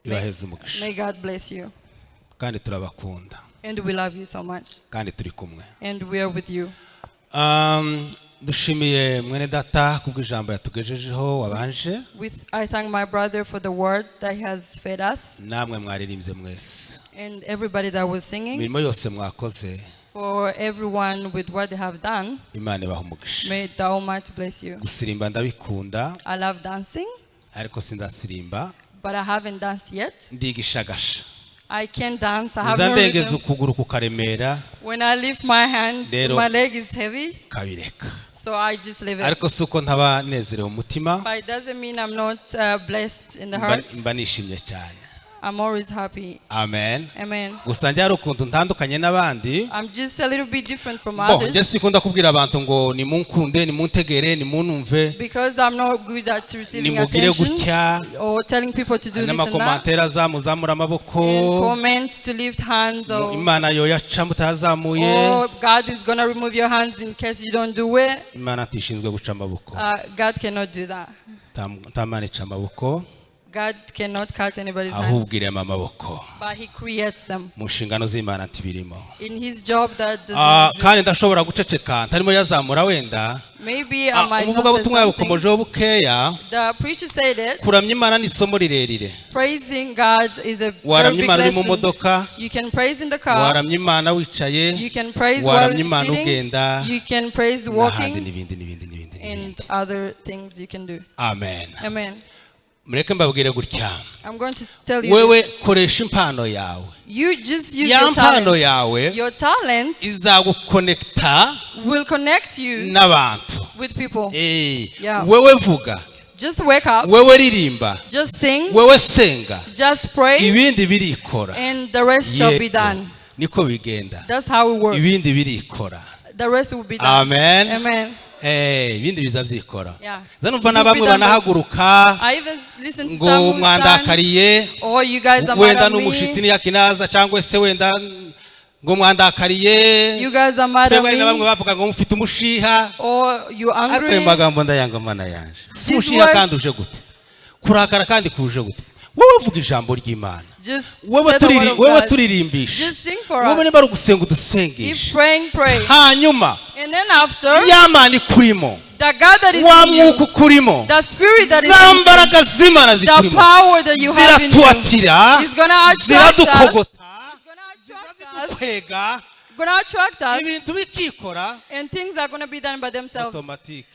ibaheze umugisha. May God bless you. Kandi turabakunda. And we love you so much. Kandi turi kumwe. And we are with you. Dushimiye mwene data kubw'ijambo yatugejejeho wabanje, I thank my brother for the word that he has fed us, namwe mwaririmbye mwese, and everybody that was singing, imirimo yose mwakoze, for everyone with what they have done. Imana ibaha umugisha. May the Almighty bless you. Gusirimba ndabikunda, I love dancing, ariko sindasirimba, but I haven't danced yet. Ndigishagasha. I can dance. I have Nza no ndengeza rhythm. ukuguru kukaremera, When I lift my hand, Rero- my leg is heavy, kabireka. so I just leave it. Ariko si uko ntaba nezerewe umutima, But it doesn't mean I'm not blessed in the mba heart. mba nishimye cyane. I'm always happy. Amen. Amen. Gusa njye hari ukuntu ntandukanye n'abandi. I'm just a little bit different from Bo njye others sikunda kubwira abantu ngo nimunkunde, nimuntegere, nimunumve, because I'm not good at receiving nimugire attention gutya, or telling people to do this and that. n'amakomantere azamuzamura amaboko, And comment to lift hands or, Imana yoyaca mutayazamuye. or God is going to remove your hands in case you don't do it. Imana ntishinzwe guca amaboko. God cannot do that. Nta Mana ica amaboko, God cannot cut anybody's hands, ahubwo irema amaboko. but He creates them. Mu nshingano z'Imana ntibirimo. In His job that doesn't exist. Kandi ndashobora guceceka ntarimo yazamura wenda. Maybe I might not say Umuvugabutumwa something. yabukomojeho bukeya. The preacher said it. Kuramya Imana ni isomo rirerire. Praising God is a very Waramya big Imana uri mu lesson. modoka, You can praise in the car. waramya Imana wicaye, You can praise while waramya Imana sitting. ugenda, You can praise n'ahandi walking n'ibindi n'ibindi n'ibindi and n'ibindi. other things you can do. Amen. Amen. Mureke mbabwire gutya. I'm going to tell you Wewe this. koresha impano yawe. You just use Ya your mpano talent. yawe Your talent izagukonekita will connect you n'abantu. with people. Yeah. Wewe vuga, Just wake up. wewe ririmba, Just sing. wewe senga, Just pray. ibindi birikora. And the rest shall be Yego, done. niko bigenda. That's how it works. Ibindi birikora. The rest will be done. Amen. Amen. Ibindi biza byikora. Yeah. Za numva It na will be bamwe done. banahaguruka I even listen to ngo some who stand, mwandakariye, or you guys are mad wenda at n'umushitsi me. ntiyakinaza cyangwa se wenda ngo mwandakariye. You guys are mad at Twebwe hari na bamwe me, bavuga ngo mufite umushiha, or you ariko ayo angry. magambo ndayanga mana yanje. Si This umushiha word- kandi uje gute? Kurakara kandi kuje gute? Wowe vuga ijambo ry'Imana. Just Wewe say the word turiri of wewe God. turirimbisha. Just sing for Wowe us. niba ari ugusenga If udusengeshe. praying, pray. Hanyuma And then after, ya Mana ikurimo, the God that is wa in you, mwuka ukurimo, the spirit that is za in you, mbaraga z'Imana the zikurimo, power that you have in you ziratuatira, is gonna attract us. ziradukogota, It's gonna attract us. zikwega, Gonna attract us, ibintu bikikora and things are gonna be done by themselves automatique.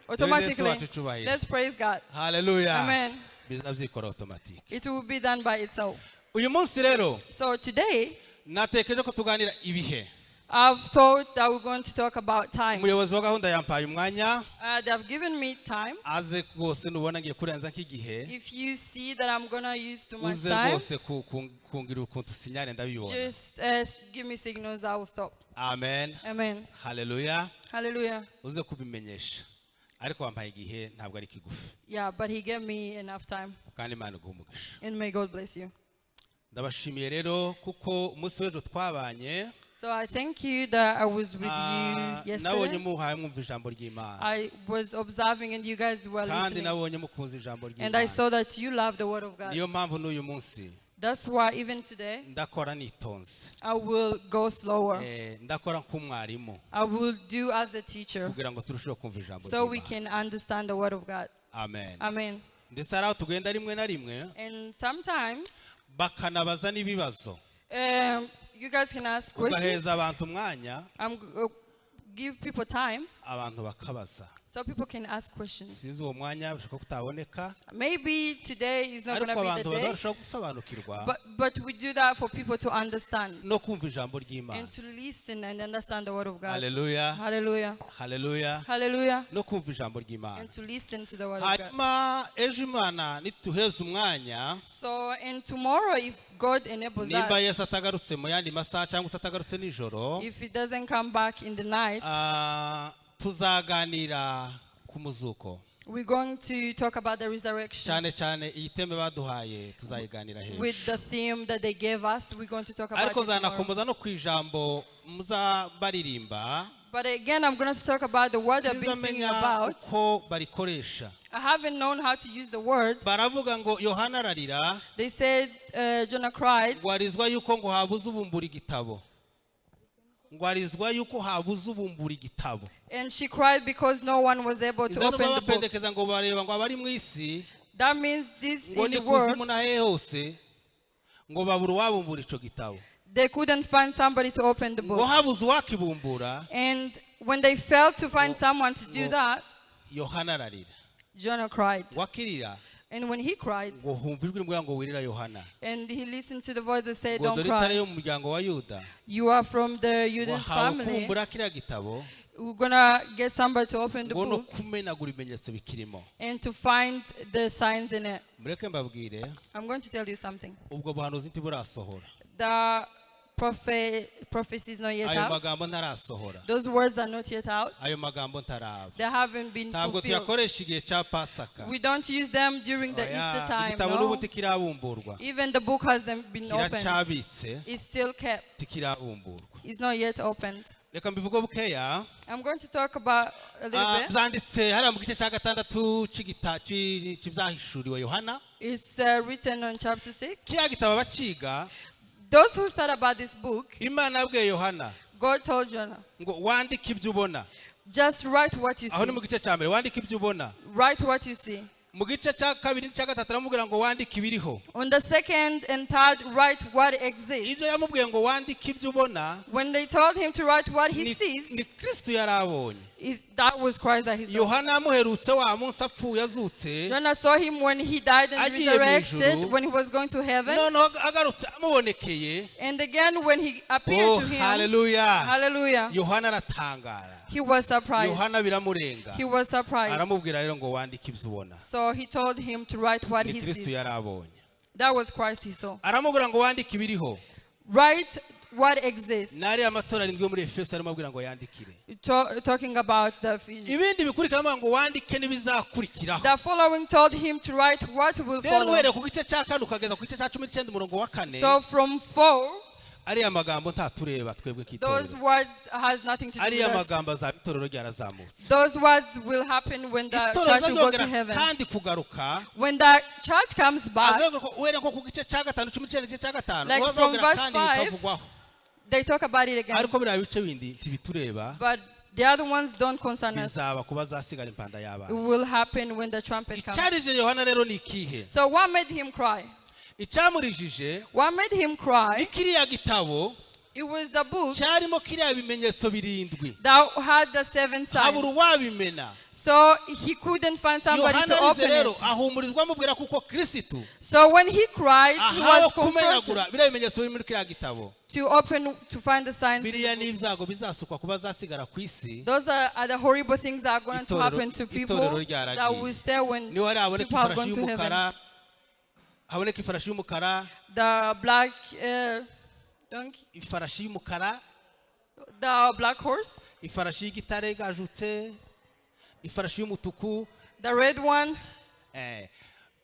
automatically. wacu icubahiro. Let's praise God. Haleluya. Amen. Biza byikora automatique. It will be done by itself. Uyu munsi rero So today, natekereje ko tuganira ibihe. I've thought that we're going to talk about time. Umuyobozi wa gahunda yampaye umwanya, They've given me time. aze rwose nubona ngiye kurenza nk'igihe, If you see that I'm gonna use too much uze time, rwose kungira ukuntu sinyare ndabibona. just give me signals. I will stop. Amen. Amen. Haleluya. Hallelujah. Uze kubimenyesha. Ariko wampaye igihe ntabwo ari kigufi. Yeah, but he gave me enough time. Kandi Imana iguhe umugisha. And may God bless you. Ndabashimiye rero kuko umunsi w'ejo twabanye, So I thank you that I was with you nabonye yesterday. muhaye mwumva ijambo ry'Imana. I was observing and you guys were Kandi listening. nabonye mukunze ijambo And I ry'Imana. saw that you love the word of God. Niyo mpamvu n'uyu munsi That's why even today, ndakora nitonze. I will go slower. Ndakora nk'umwarimu I will do as a teacher kugira ngo turusheho kumva ijambo so we ry'Imana. can understand the word of God. Amen. Amen. Ndetse hari aho tugenda rimwe na rimwe And sometimes bakanabaza n'ibibazo, you guys can ask questions. ugaheza abantu umwanya, I'm give people time abantu bakabaza. so people can ask questions. Sinzi uwo mwanya bishobora kutaboneka, Maybe today is not going ariko to be abantu the day, bazarushaho gusobanukirwa but we do that for people to understand no kumva ijambo ry'Imana. and to listen and understand the word of God. Haleluya. Hallelujah. Haleluya. Hallelujah. No kumva ijambo ry'Imana. And to listen to the word of God. Hanyuma ejo Imana nituheza umwanya, So, and tomorrow, if God enables nimba us, Yesu atagarutse mu yandi masaha cyangwa se atagarutse nijoro, if He doesn't come back in the night, tuzaganira ku muzuko. we're going to talk about the resurrection. Cyane cyane iyi teme baduhaye tuzayiganira hejuru. With the theme that they gave us, we're going to talk about Ariko it tomorrow. nzanakomeza no ku ijambo muzabaririmba. But again, I'm going to talk about the word I've been singing Sinzamenya about. uko barikoresha. I haven't known how to use the word. Baravuga ngo Yohana ararira, They said Jonah cried. ngo arizwa yuko ngo habuze ubumbura igitabo. Ngo arizwa yuko habuze ubumbura igitabo. And she cried because no one was able to Iza open the book. bapendekeza ngo bareba ngo abari mu isi, That means this ngo in ni the world, kuzimu na hehe hose, ngo babura uwabumbura ico gitabo. they couldn't find somebody to open the Ngo book. habuze uwakibumbura, And when they failed to find someone to do that, Yohana ararira. Jonah cried. Ngo akirira, And when he cried, ngo humva ijwi rimubwira ngo wirira Yohana, and he listened to the voice that said, ngo "Don't dore intare cry. yo mu muryango wa Yuda, You are from the Judas wahawe family. kubumbura kiriya gitabo We're gonna get somebody to open the ngo no book kumenagura ibimenyetso bikirimo." and to find the signs in it." Mureke mbabwire, I'm going to tell you something. Ubwo buhanuzi ntiburasohora. The prophecy is not yet Ayo out. Magambo ntarasohora. Those words are not yet out. Ayo magambo ntaraba. They haven't been Ntabwo fulfilled. tuyakoresha igihe cya Pasaka. We don't use them during the Oya, Easter time. igitabo n'ubu No. ntikirabumburwa. Even the book hasn't been opened. Kiracyabitse. It's still kept. Ntikirabumburwa. It's not yet opened. Reka mbivuge bukeya. I'm going to talk about a little Ah, bit. byanditse hariya mu gice cya gatandatu cy'igita- cy'i- cy'ibyahishuriwe Yohana. It's written on chapter 6. Kiriya gitabo bakiga, Those who start about this book, Imana yabwiye Yohana God told Jonah, ngo wandike ibyo ubona. Just write what you Aho ni mu see. Gice cya mbere, wandike ibyo ubona. Write what you see. Mu gice cya kabiri n'icya gatatu aramubwira ngo wandike ibiriho. On the second and third, write what exists. Ibyo yamubwiye ngo wandike ibyo ubona, When they told him to write what he ni, sees, ni Kristo yari abonye. That was Christ that he saw. Yohana yamuherutse wa munsi apfuye azutse. Jonah saw him when he died and Agiye mu resurrected, ijuru. when he was going to heaven. Noneho agarutse amubonekeye. And again, when he appeared Oh, to him, haleluya. Hallelujah, Yohana aratangara. He was surprised. Yohana biramurenga. He was surprised. Aramubwira rero ngo wandike ibyo ubona. So he told him to write what Ni he Kristo sees. yari abonye. That was Christ he saw. Aramubwira ngo wandike ibiriho. Write what exists. N'ariya matora arindwi yo muri Efeso arimo abwira ngo yandikire. Talking about the vision. Ibindi bikurikira aramubwira ngo wandike n'ibizakurikiraho. The following told him to write what will Rero follow. uhereye ku gice cya kane ukageza ku gice cya 19 umurongo wa kane, So from 4, ariya magambo ntatureba twebwe those nk'itorero. Words has nothing to do Ariya with us. magambo azaba itorero ryarazamutse. Those words will happen when the Itorero church will go to rizongera heaven. kandi kugaruka. When the church comes back, Azongera ko- uhereye nko ku gice cya gatanu 19 igice cya gatanu, like from bazongera verse kandi 5, bikavugwaho. They talk about it again. Ariko biriya bice bindi ntibitureba. But the other ones don't concern us. Bizaba kuba zasigara impanda It y'abana. will happen when the trumpet comes. Icyarijije Yohana rero ni ikihe? So what made him cry? Icyamurijije What made him cry? Ni kiriya gitabo It was the book cyarimo kiriya bimenyetso birindwi, that had the seven habura signs. uwabimena. So he couldn't find somebody Yohana to arize open rero it. ahumurizwa amubwira kuko Kirisitu So when he cried, he ahawe was comforted kumenagura biriya bimenyetso biri muri kiriya gitabo. to open, to find the signs in the Biriya book. ni ibyago bizasukwa kuba zasigara ku isi. Those are the horrible things that are going to Itorero- happen to people itorero ryaragiye. that will stay when Niho hari haboneka people have ifarashi gone to heaven. y'umukara, haboneka ifarashi y'umukara. The black donkey, Ifarashi y'umukara, the black horse, ifarashi y'igitare igajutse, ifarashi y'umutuku. The red one. Eh,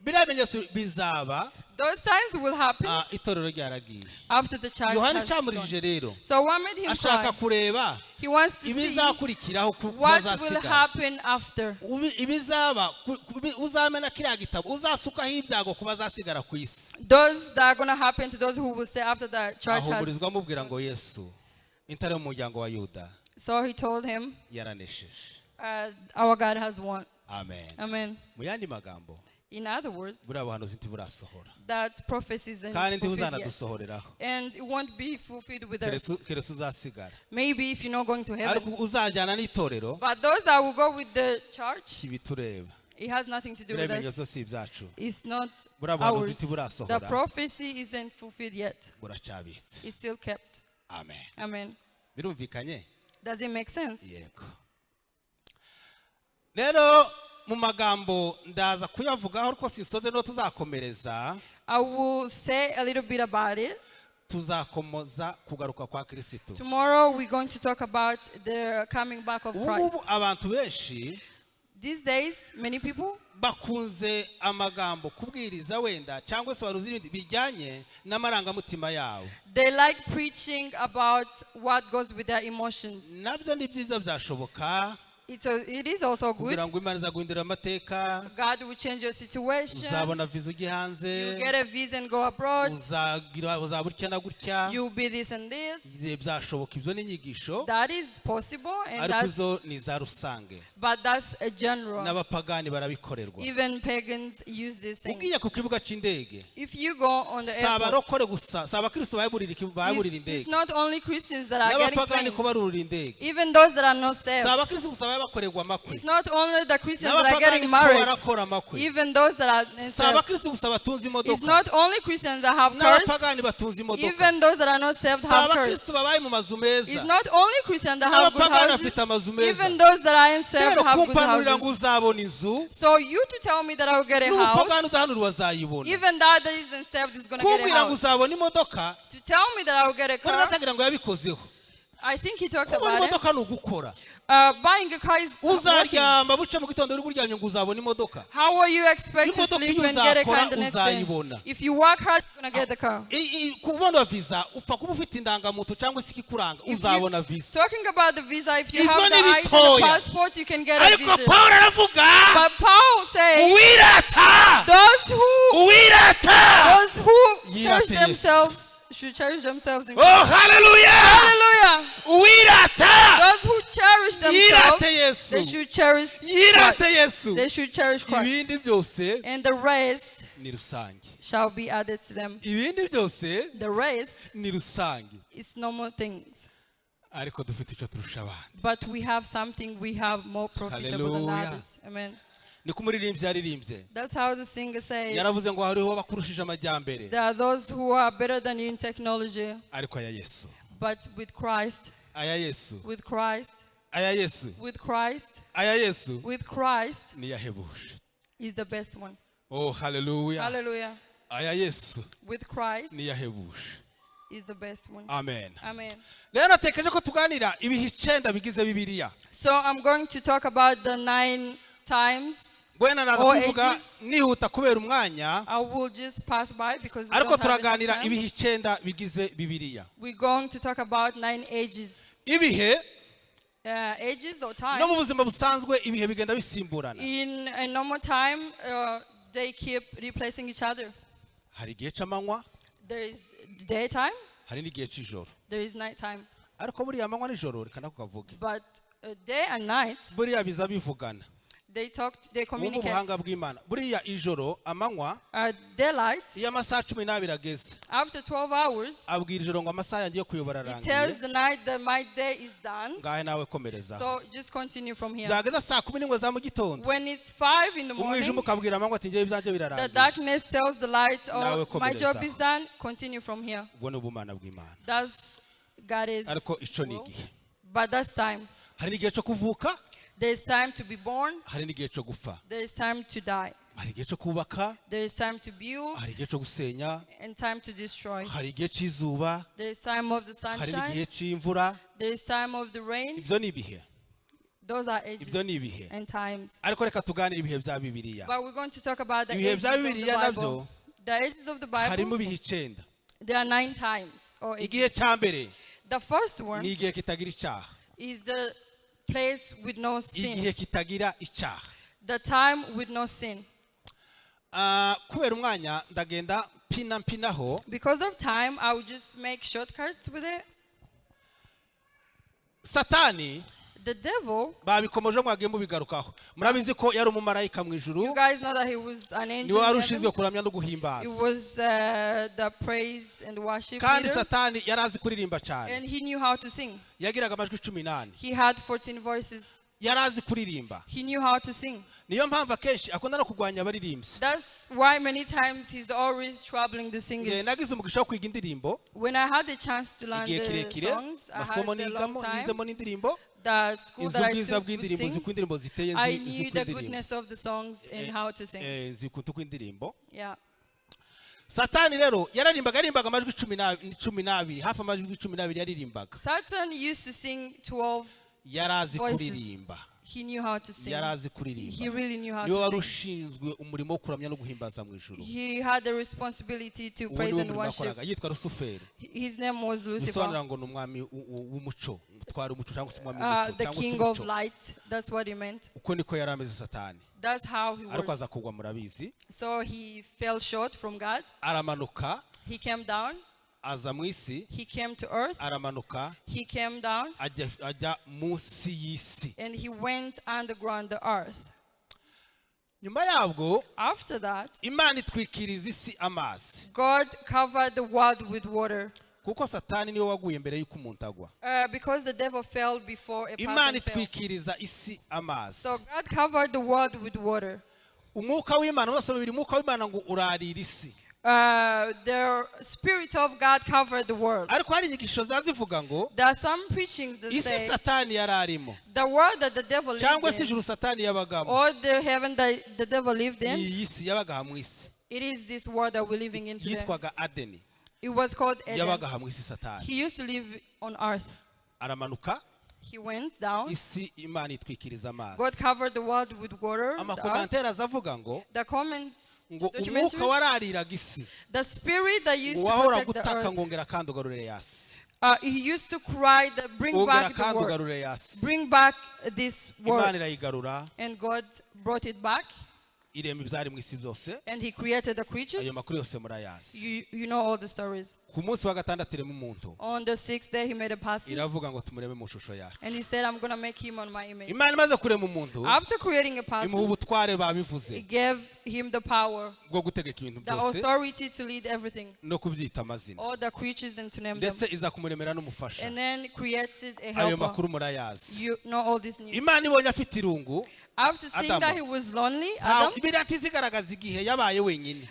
biriya bimenyetso bizaba Those signs will happen ah, itorero ryaragiye. After the church Yohana has icyamurijije gone. Rero So what made him ashaka cry? kureba He wants to see ibizakurikiraho ku what will bazasigara. Happen after. Ubi- ibizaba ku- ku- uzamena kiriya gitabo uzasukaho ibyago ku bazasigara ku isi. Those that are going to happen to those who will stay after the church has. Ahumurizwa amubwira ngo Yesu intare y'umuryango wa Yuda So he told him, yaranesheje. Our God has won. Amen. Amen. Mu yandi magambo, In other words, buriya buhanuzi ntiburasohora that prophecy isn't kandi fulfilled yet. ntibuzanadusohoreraho. And it won't be fulfilled with us. Keretse keretse uzasigara. Maybe if you're not going to heaven. Ariko uzajyana n'itorero, But those that will go with the church, ntibitureba. It has nothing to do Biriya with us. bimenyetso si ibyacu. It's not Buriya buhanuzi ours. The ntiburasohora. Prophecy isn't fulfilled yet. Buracyabitse. It's still kept. Amen. Amen. Birumvikanye? Does it make sense? Yego. Rero mu magambo ndaza kuyavugaho ariko sisoze no tuzakomereza. I will say a little bit about it. Tuzakomoza kugaruka kwa Kirisitu. Tomorrow we're going to talk about the coming back of Ubu Christ. ngubu abantu benshi These days, many people bakunze amagambo kubwiriza wenda cyangwa se waruzi ibindi bijyanye n'amarangamutima yabo. They like preaching about what goes with their emotions. Nabyo ni byiza byashoboka. It is also good. Kugira ngo Imana izaguhindurira amateka. God will change your situation. Uzabona viza ujye hanze. You get a visa and go abroad. Uzagira uzaba utya na gutya. You'll be this and this. Igihe byashoboka ibyo ni inyigisho. That is possible, and Ariko that's izo ni iza rusange. But that's a general. N'abapagani barabikorerwa. Even pagans use these things. Ugiye ku kibuga cy'indege, If you go on the si airport, abarokore gusa, si abakristo baburira iki- baburira it's indege, not only Christians that are getting n'abapagani planes. ko barurira indege, Even those that are not si saved. abakristo gusa bakorerwa amakwe. It's not only the Christians that are N'abapagani getting kuko married, barakora amakwe. even those that are Si saved. abakristo gusa batunze It's imodoka, not only Christians that have cars, n'abapagani batunze imodoka. even those that are not saved Si have cars. abakristo babaye mu mazu meza, It's not only Christians that have good n'abapagani houses, bafite amazu meza. even those that aren't saved Rero have good kumpanurira ngo houses. uzabona inzu, So you to tell me that I will get a house, n'umupagani udahanurwa azayibona. even that isn't saved is going to get a Kumbwira ngo house. uzabona imodoka, To tell me that I will get a mbona car, natangira ngo yabikozeho. I think he talked Kubona about it. imodoka ni ugukora. Buying a car is working. Uzaryama buce mu gitondo uri kuryamye ngo uzabona imodoka. How will you expect to Imodoka sleep iyo and get a car uzakora the next day? uzayibona. If you work hard, you're going to get the car. Kubona visa upfa kuba ufite indangamuntu cyangwa se ikikuranga, If you- uzabona visa. Talking about the visa, if you Ibyo have the ni ID and the bitoya. passport, you can get a Ariko visa. Paul aravuga, But Paul says, uwirata, uwirata, those who Yirate cherish Yesu. themselves should cherish themselves in Oh, hallelujah! Hallelujah! Uwirata, Those who cherish themselves, yirate Yesu, they should cherish yirate Christ. Yesu. They should cherish Christ. Ibindi byose And the rest ni rusange. shall be added to them. Ibindi byose The rest ni rusange. is normal things. Ariko dufite icyo turusha abandi. But we have something we have more profitable than Hallelujah. others. Amen. Niko umuririmbyi yaririmbye. That's how the singer says. Yaravuze ngo hariho abakurushije amajyambere, There are those who are better than you in technology, ariko aya Yesu, but with Christ, aya Yesu, with Christ, aya Yesu, with Christ, aya Yesu with Christ niyo ahebuje. is the best one. Oh, hallelujah. Hallelujah. Aya Yesu With Christ niyo ahebuje. is the best one. Amen. Amen. Rero natekereje ko tuganira ibihe 9 bigize Bibiliya. So I'm going to talk about the 9 times. Wenda naza Or kuvuga ages. nihuta kubera umwanya, I will just pass by because we ariko don't have enough turaganira time. ibihe 9 bigize Bibiliya. We're going to talk about 9 ages. Ibihe Ages or time. no mu buzima busanzwe ibihe bigenda bisimburana. In a normal time, they keep replacing each other. Hari igihe c'amanywa, There is daytime, hari n'igihe c'ijoro. there is nighttime. Ariko buriya amanywa n'ijoro reka nakukavuge. But day and night, Buriya biza bivugana. they talk, they Wumva communicate. ubuhanga bw'Imana. Buriya ijoro, amanywa, Daylight, iyo amasaha 12 ageze, after 12 hours, abwira ijoro ngo amasaha yanjye yo kuyobora it arangiye, tells the night that my day is done. ngahe nawe komereza. So just continue from here. Byageza saa 11 za mu gitondo, When it's 5 in the morning, umwijima ukabwira amanywa ati ngewe ibyanjye the birarangiye. darkness tells the light, Nawe oh, my job komereza. is done, continue from here. Ubwo ni ubumana bw'Imana. That's God is. Ariko ico ni will. igihe. But that's time. Hari n'igihe cyo kuvuka, There is time to be born, hari n'igihe cyo gupfa. there is time to die. Hari igihe cyo kubaka, There is time to build hari igihe cyo gusenya, and time to destroy. hari igihe cy'izuba, There is time of the hari n'igihe sunshine, cy'imvura. there is time of the rain. Ibyo ni ibihe. Those are ages Ibyo ni ibihe. and times. Ariko reka tuganire ibihe bya Bibiliya. But we're going to talk about the Ibihe ages bya of the Bibiliya Bible. nabyo The ages of the harimo Bible, ibihe 9. there are 9 times or Igihe ages. cya mbere The first ni one igihe kitagira icyaha. is the place with no Igihe sin. kitagira icyaha. The time with no sin. Kubera umwanya ndagenda mpina mpinaho. Because of time, I will just make shortcuts with it. Satani The devil, babikomoje mwagiye mubigarukaho. Murabizi ko yari umumarayika mu ijuru, you guys know that he was an angel. niwe wari in ushinzwe heaven. kuramya no It guhimbaza. was the praise and worship Kandi leader, Satani yari azi kuririmba cyane. and he knew how to sing. Yagiraga amajwi 18. He had 14 voices. Yari azi kuririmba. He knew how to sing. Niyo mpamvu akenshi akunda no kurwanya abaririmbyi. That's why many times he's always troubling the singers. Nagize umugisha wo kwiga indirimbo When I had the chance to learn igihe the kirekire, songs, I had masomo a long nigamo, time. nizemo n'indirimbo, The school inzu that I ubwiza took would bw'indirimbo, nzi sing. uko indirimbo ziteye, I nzi knew uko the indirimbo. goodness of the songs and how to sing. Nzi ukuntu kw'indirimbo. Yeah. Satani rero yararimbaga, yaririmbaga amajwi 12, hafi amajwi 12 yaririmbaga. Satan used to sing 12 Yari azi voices. kuririmba. He knew how to sing. Yari azi kuririmba. He really knew how Niwe to wari sing. ushinzwe umurimo wo kuramya no guhimbaza mu ijuru. He had the responsibility to Uwo praise niwo and murimo worship. yakoraga, yitwa Rusuferi. His name was Bisobanura Lucifer, ngo ni umwami w'umuco, umutware w'umuco cyangwa se umwami w'umuco the cyangwa se king of umuco. light. That's what he meant. Uko niko yari ameze Satani. That's how he Ariko was. aza kugwa murabizi, So he fell short from God. aramanuka He came down. aza mu isi, He came to earth. aramanuka He came down ajya munsi y'isi. and he went underground the earth. Nyuma yabwo After that, Imana itwikiriza isi amazi. God covered the world with water. Kuko Satani niwe waguye mbere y'uko umuntu agwa. Because the devil fell before a Imana person fell. itwikiriza isi amazi. So God covered the world with water. Umwuka w'Imana, uzasoma bibiri, umwuka w'Imana ngo urarira isi. The Spirit of God covered the world. Ariko hari inyigisho ziba zivuga ngo There are some preachings that isi say Satani yari arimo, the world that the devil lived cyangwa se in, ijuru Satani yabagamo, or the heaven that the devil lived in, iyi si yabaga aha mu isi, it is this world that we're living in today. yitwaga Adeni. It was called Eden. Yabaga aha mu isi Satani. He used to live on earth. Aramanuka. He went down. Isi Imana itwikiriza amazi. God covered the world with water, the earth. Amakomantere azavuga ngo The comments, ngo umwuka documentaries, warariraga isi, the spirit that used ngo to wahora protect the gutaka earth, ngo ngera kandi ugarure yasi, he used to cry that bring wongera back the kandi world, ugarure yasi. bring back this Imana world. irayigarura, And God brought it back, irema ibyari mu isi byose. And he created the creatures. Ayo makuru yose murayazi. You know all the stories. Ku munsi wa gatandatu irema umuntu. On the sixth day, he made a person, Iravuga ngo tumureme mu shusho yacu. And he said, "I'm going to make him on my image." Imana imaze kurema umuntu, After creating a imuha person, ubutware, babivuze, he gave him the power, bwo gutegeka ibintu the byose authority to lead everything, no kubyita amazina, all the creatures, and to name them. ndetse iza kumuremera n'umufasha. And then created a Ayo helper. makuru murayazi. You know all this news. Imana ibonye afite irungu, After seeing Adamu. That he was lonely, Nta- Adam, Bibiliya ntizigaragaza igihe yabaye wenyine,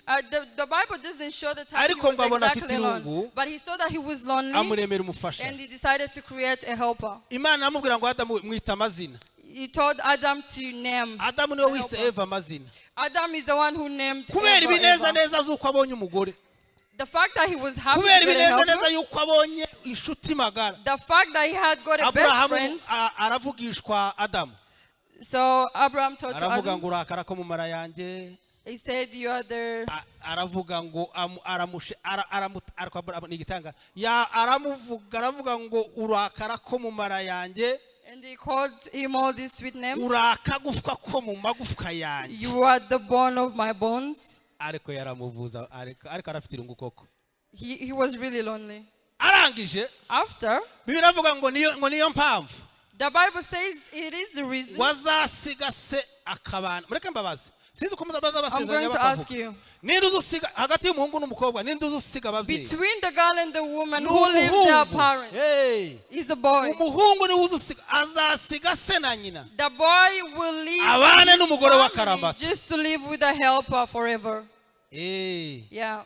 the Bible doesn't show the time he ariko was ngo abona afite exactly alone, irungu, but he saw that he was lonely, amuremera umufasha. And he decided to create a helper. Imana aramubwira ngo Adamu, mwita amazina. He told Adam to name Adamu niwe the wise helper. Eva amazina, Adam is the one who named kubera Eva, ibineza Eva. neza z'uko abonye umugore, The fact that he was happy kubera to get a ibineza neza helper, y'uko abonye inshuti magara. The fact that he had got a best Aburahamu friend. Aravugishwa Adamu. So Abraham told to Aravuga Adam, ngo urakara ko mu mara yanjye. He said, "You are the." Aravuga ngo aramushe ni igitanga ya aramuvuga, aravuga ngo urakara ko mu mara yanjye, And he called him all these sweet names. Urakagufwa ko mu magufwa yanjye. "You are the bone of my bones." Ariko yaramuvuza, ariko arafite irungu koko. He was really lonely. Arangije, After, Bibiliya iravuga ngo niyo mpamvu the Bible says it is the reason. Wazasiga se akabana. Mureke mbabaze, sinzi uko baza I'm basezeranya going to ask bakavuga. you. Ninde uzusiga hagati y'umuhungu n'umukobwa, ninde uzusiga ababyeyi? Between the girl and the woman, Ni who leaves their umuhungu. parents? Hey. Is the boy. Umuhungu niwe uzusiga, azasiga se na nyina, The boy will leave abane his n'umugore wa family karamata. just to live with a helper forever. Eh. Yeah.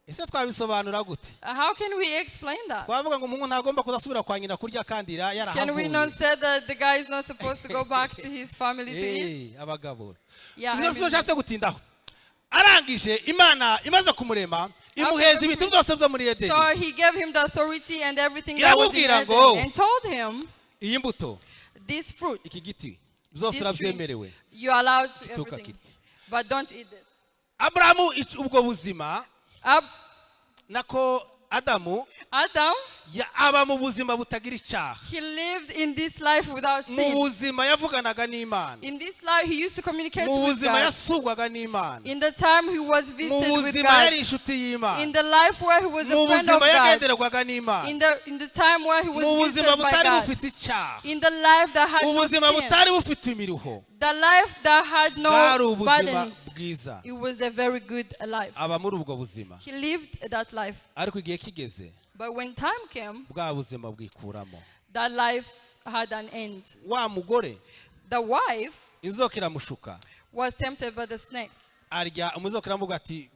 Ese twabisobanura gute? How can we explain that? Twavuga ngo umuhungu ntagomba kuzasubira kwa nyina kurya kandi Can we not yarahavuye. say that the guy is not supposed to go back to his family to eat? Eh, abagabo. Yeah, I Ibyo mean, nshatse gutindaho. Arangije, Imana imaze kumurema, imuheza ibintu byose byo muri Edeni. So he gave him the authority and everything that was in Iramubwira Eden ngo, and told him, iyi mbuto, "This fruit, iki giti byose this tree, urabyemerewe, you're allowed to Tukakirya. everything, but don't eat this." Aburahamu ubwo buzima, nako Adamu, Adam, aba mu buzima butagira icyaha. He lived in this life without Mu sin. buzima yavuganaga n'Imana. In this life, he used to communicate Mu with buzima God. yasurwaga n'Imana. In the time he was Mu visited with buzima God. yari inshuti y'Imana. In the life where he was Mu a friend buzima of God. yagenderwaga n'Imana. In the time where he Mu was buzima visited by butari God. bufite icyaha. In the life that had no Ubuzima sin. butari bufite imiruho. The life that had no Bwari ubuzima burdens. bwiza. It was a very good life. Aba muri ubwo buzima. He lived that life. Ariko igihe kigeze, But when time came, bwa buzima bwikuramo. That life had an end. Wa mugore, The wife inzoka iramushuka, was tempted by the snake. Arya, umuzoka iramubwira ati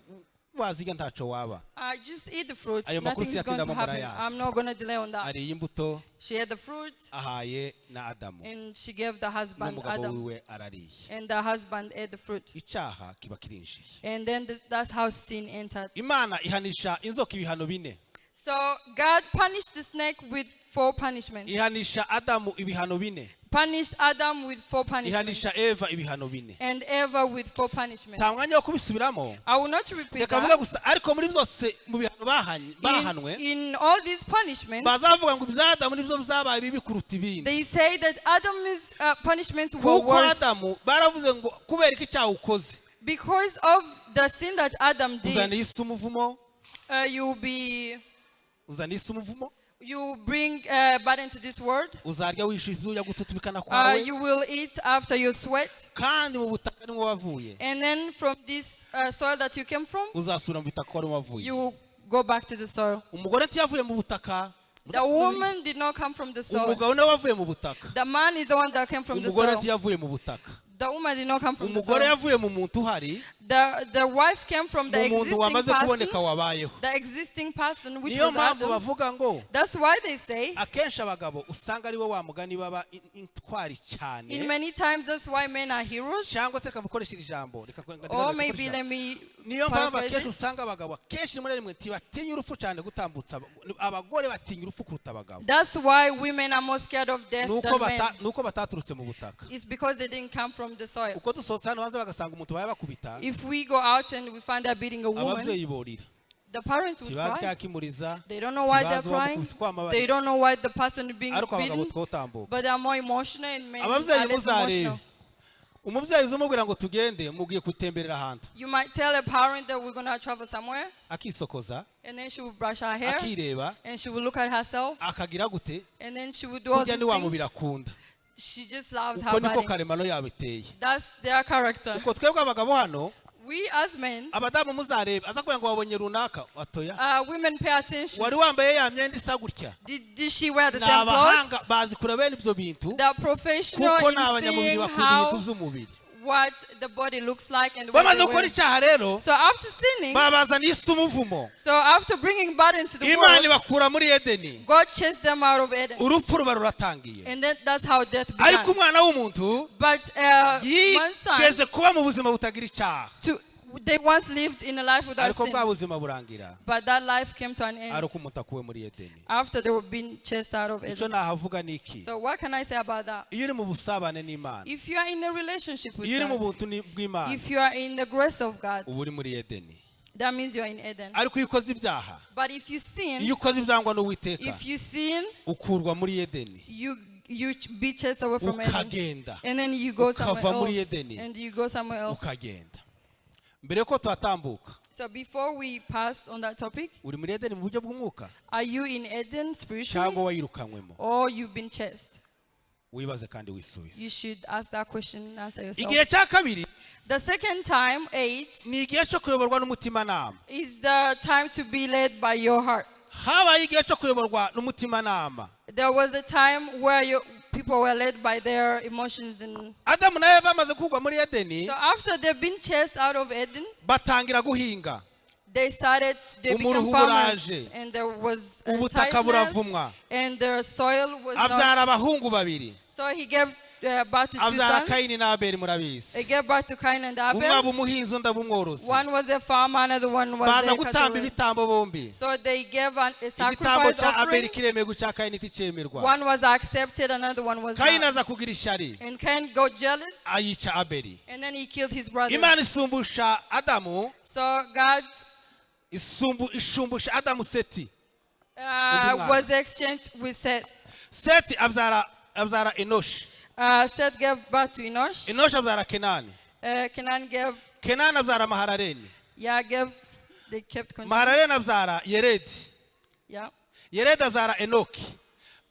wazirya ntaco waba. Just eat the fruit. Ayo makuru Nothing is going to siyatindamo happen. murayazi. I'm not going to delay on that. Ariye imbuto, She ate the fruit ahaye na Adamu, and she gave the husband n'umugabo Adam. wiwe arariye. And the husband ate the fruit. Icyaha kiba kirinjiye. And then that's how sin entered. Imana ihanisha inzoka ibihano bine. So God punished the snake with 4 punishments. Ihanisha Adamu ibihano bine. Punished Adam with 4 punishments. Ihanisha Eva ibihano bine. And Eva with 4 punishments. Nta mwanya wo kubisubiramo. I will not repeat Reka mvuge that. gusa, ariko muri byose mu bihano bahanwe, In all these punishments, bazavuga ngo ibya Adamu nibyo byabaye bibi kuruta ibindi. They say that Adam's punishments were Kuko worse. Adamu baravuze ngo kubera iki icyaha ukoze, Because of the sin that Adam did, uzana isi umuvumo, you'll be, uzana isi umuvumo, you bring burden to this world. Uzarya wishyuye ibyuya gututubikana kwawe, You will eat after your sweat. Kandi mu butaka nimwo wavuye, And then from this soil that you came from, uzasubira mu butaka wari wavuye. You will Go back to the soil. Umugore ntiyavuye mu butaka. The woman did not come from the soil. Umugabo nawe wavuye mu butaka. The man is the one that came from the Umugore soil. ntiyavuye mu butaka. The woman did not come from the Umugore soil. yavuye mu muntu uhari. The wife came from the Mu muntu existing wamaze kuboneka person. wabayeho. The existing person, which Niyo was mpamvu Adam. bavuga ngo That's why they say, akenshi abagabo usanga ari bo wa mugani baba intwari cyane. In many times, that's why men are heroes. Cyangwa se reka mukoreshe iri jambo, reka Or maybe let me niyo mpamvu paraphrase akenshi it. Usanga abagabo akenshi rimwe na rimwe ntibatinya urupfu cyane gutambutsa abagore batinya urupfu kuruta abagabo. That's why women are more scared of death Nuko than men. Nuko bataturutse mu butaka. It's because they didn't come from the soil. Uko dusohotse hano hanze bagasanga umuntu baye bakubita, If we go out and we find they're beating a woman, ababyeyi borira. The parents would Ntibazi cry. kakimuriza. They don't know why they're Ntibazi crying. uwamukubise kwama. They don't know why the person is being Ariko abagabo beaten. twotambuka. But they are more emotional and men are Ababyeyi less muzarebe emotional. umubyeyi uza umubwira ngo tugende mugiye gutemberera ahantu, You might tell a parent that we're gonna travel somewhere, akisokoza, and then she will brush her hair, akireba, and she will look at herself, akagira gute. And then she will do all Kurya these ni wa mubiri things. akunda. She just loves Uko her niko body. karemano yabo iteye. That's their character. Uko twebwe abagabo hano, We as men, abadamu muzarebe aza kugira ngo wabonye runaka atoya, women pay attention. Wari wambaye ya myenda isa gutya. Did she wear the Ni same clothes? abahanga bazi kureba bene ibyo bintu, They are professional kuko ni in abanyamubiri, seeing bakunda ibintu how by'umubiri. what the body looks like and what Bamaze they gukora wear. icyaha rero, So after sinning, babazaniye isi umuvumo. So after bringing bad into the Imana world, ibakura muri Edeni. God chased them out of Eden. Urupfu ruba ruratangiye. And then that's how death Ariko began. umwana w'umuntu But one son, yigeze kuba mu buzima butagira icyaha, they once lived in a life without ariko sin. bwa buzima burangira But that life came to an end ari uko umuntu akuwe muri Edeni. After they were being chased out of Icyo Eden. nahavuga ni iki? So what can I say about that? Iyo uri mu busabane n'Imana, If you are in a relationship with iyo uri mu God, buntu bw'Imana, if you are in the grace of God, uba uri muri Edeni. That means you are in Eden. Ariko iyo ukoze ibyaha, But if you sin, iyo ukoze ibyangwa n'Uwiteka, if you sin, ukurwa muri Edeni, you be chased away from Eden. ukagenda, And then you go somewhere ukava muri else. Edeni, And you go somewhere else. ukagenda. Mbere yuko tuhatambuka, So before we pass on that topic, uri muri Edeni mu buryo bw'umwuka are you in Eden spiritually cyangwa wayirukanywemo? Or you've been chased? Wibaze kandi wisubize. You should ask that question and answer yourself. Igihe cya kabiri The second time, age, ni igihe cyo kuyoborwa n'umutimanama. Is the time to be led by your heart. Habaye igihe cyo kuyoborwa n'umutimanama. There was a time where people were led by their emotions. And Adamu na Eva bamaze kugwa muri Edeni, so after they've been chased out of Eden, batangira guhinga. they became Umuruho farmers, uraje. And there was a Ubutaka tightness, buravumwa. And their soil was Abyara not. abahungu babiri. So he gave birth to two Abyara sons. Kayini na Abeli, murabizi. He gave birth to Cain and Umwe aba Abel. umuhinzi, undi aba umworozi. One was a farmer, another one was Baza a gutamba cattle. ibitambo bombi. So they gave a Igitambo sacrifice cya Abeli offering. kiremerwa, icya Kayini nticyemerwa. One was accepted, another one was Kayini not. aza kugira ishyari, And Cain got jealous, ayica Abeli. And then he killed his brother. Imana isumbusha Adamu, So God ishumbusha Adamu Seti. Undi mwana. Was exchanged with Seth. Seti abyara Enoshi. Seth gave birth to Enosh. Enoshi abyara Kenani. Kenan gave, Kenani abyara Maharareni. Yeah, gave, they kept continuing. Maharareni abyara Yeredi. Yeah. Yeredi abyara Enoki.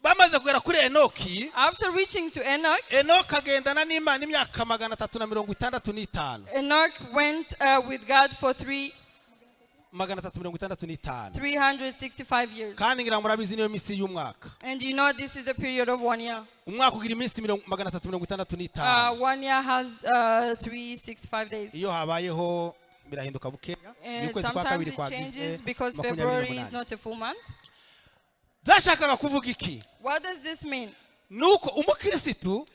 Bamaze kugera kuri Enoki, After reaching to Enoch, Enoki agendana n'Imana imyaka 365. Enoch went with God for 365. 365 years. Kandi ngira ngo murabizi niyo minsi y'umwaka. And you know this is a period of one year. Umwaka ugira iminsi 365. One year has 365 days. Iyo habayeho birahinduka bukeya. Ni And ukwezi kwa sometimes kabiri it kwa changes because makumyabiri February is n'umunani. not a full month. Byashakaga kuvuga iki? What does this mean? Nuko umukirisitu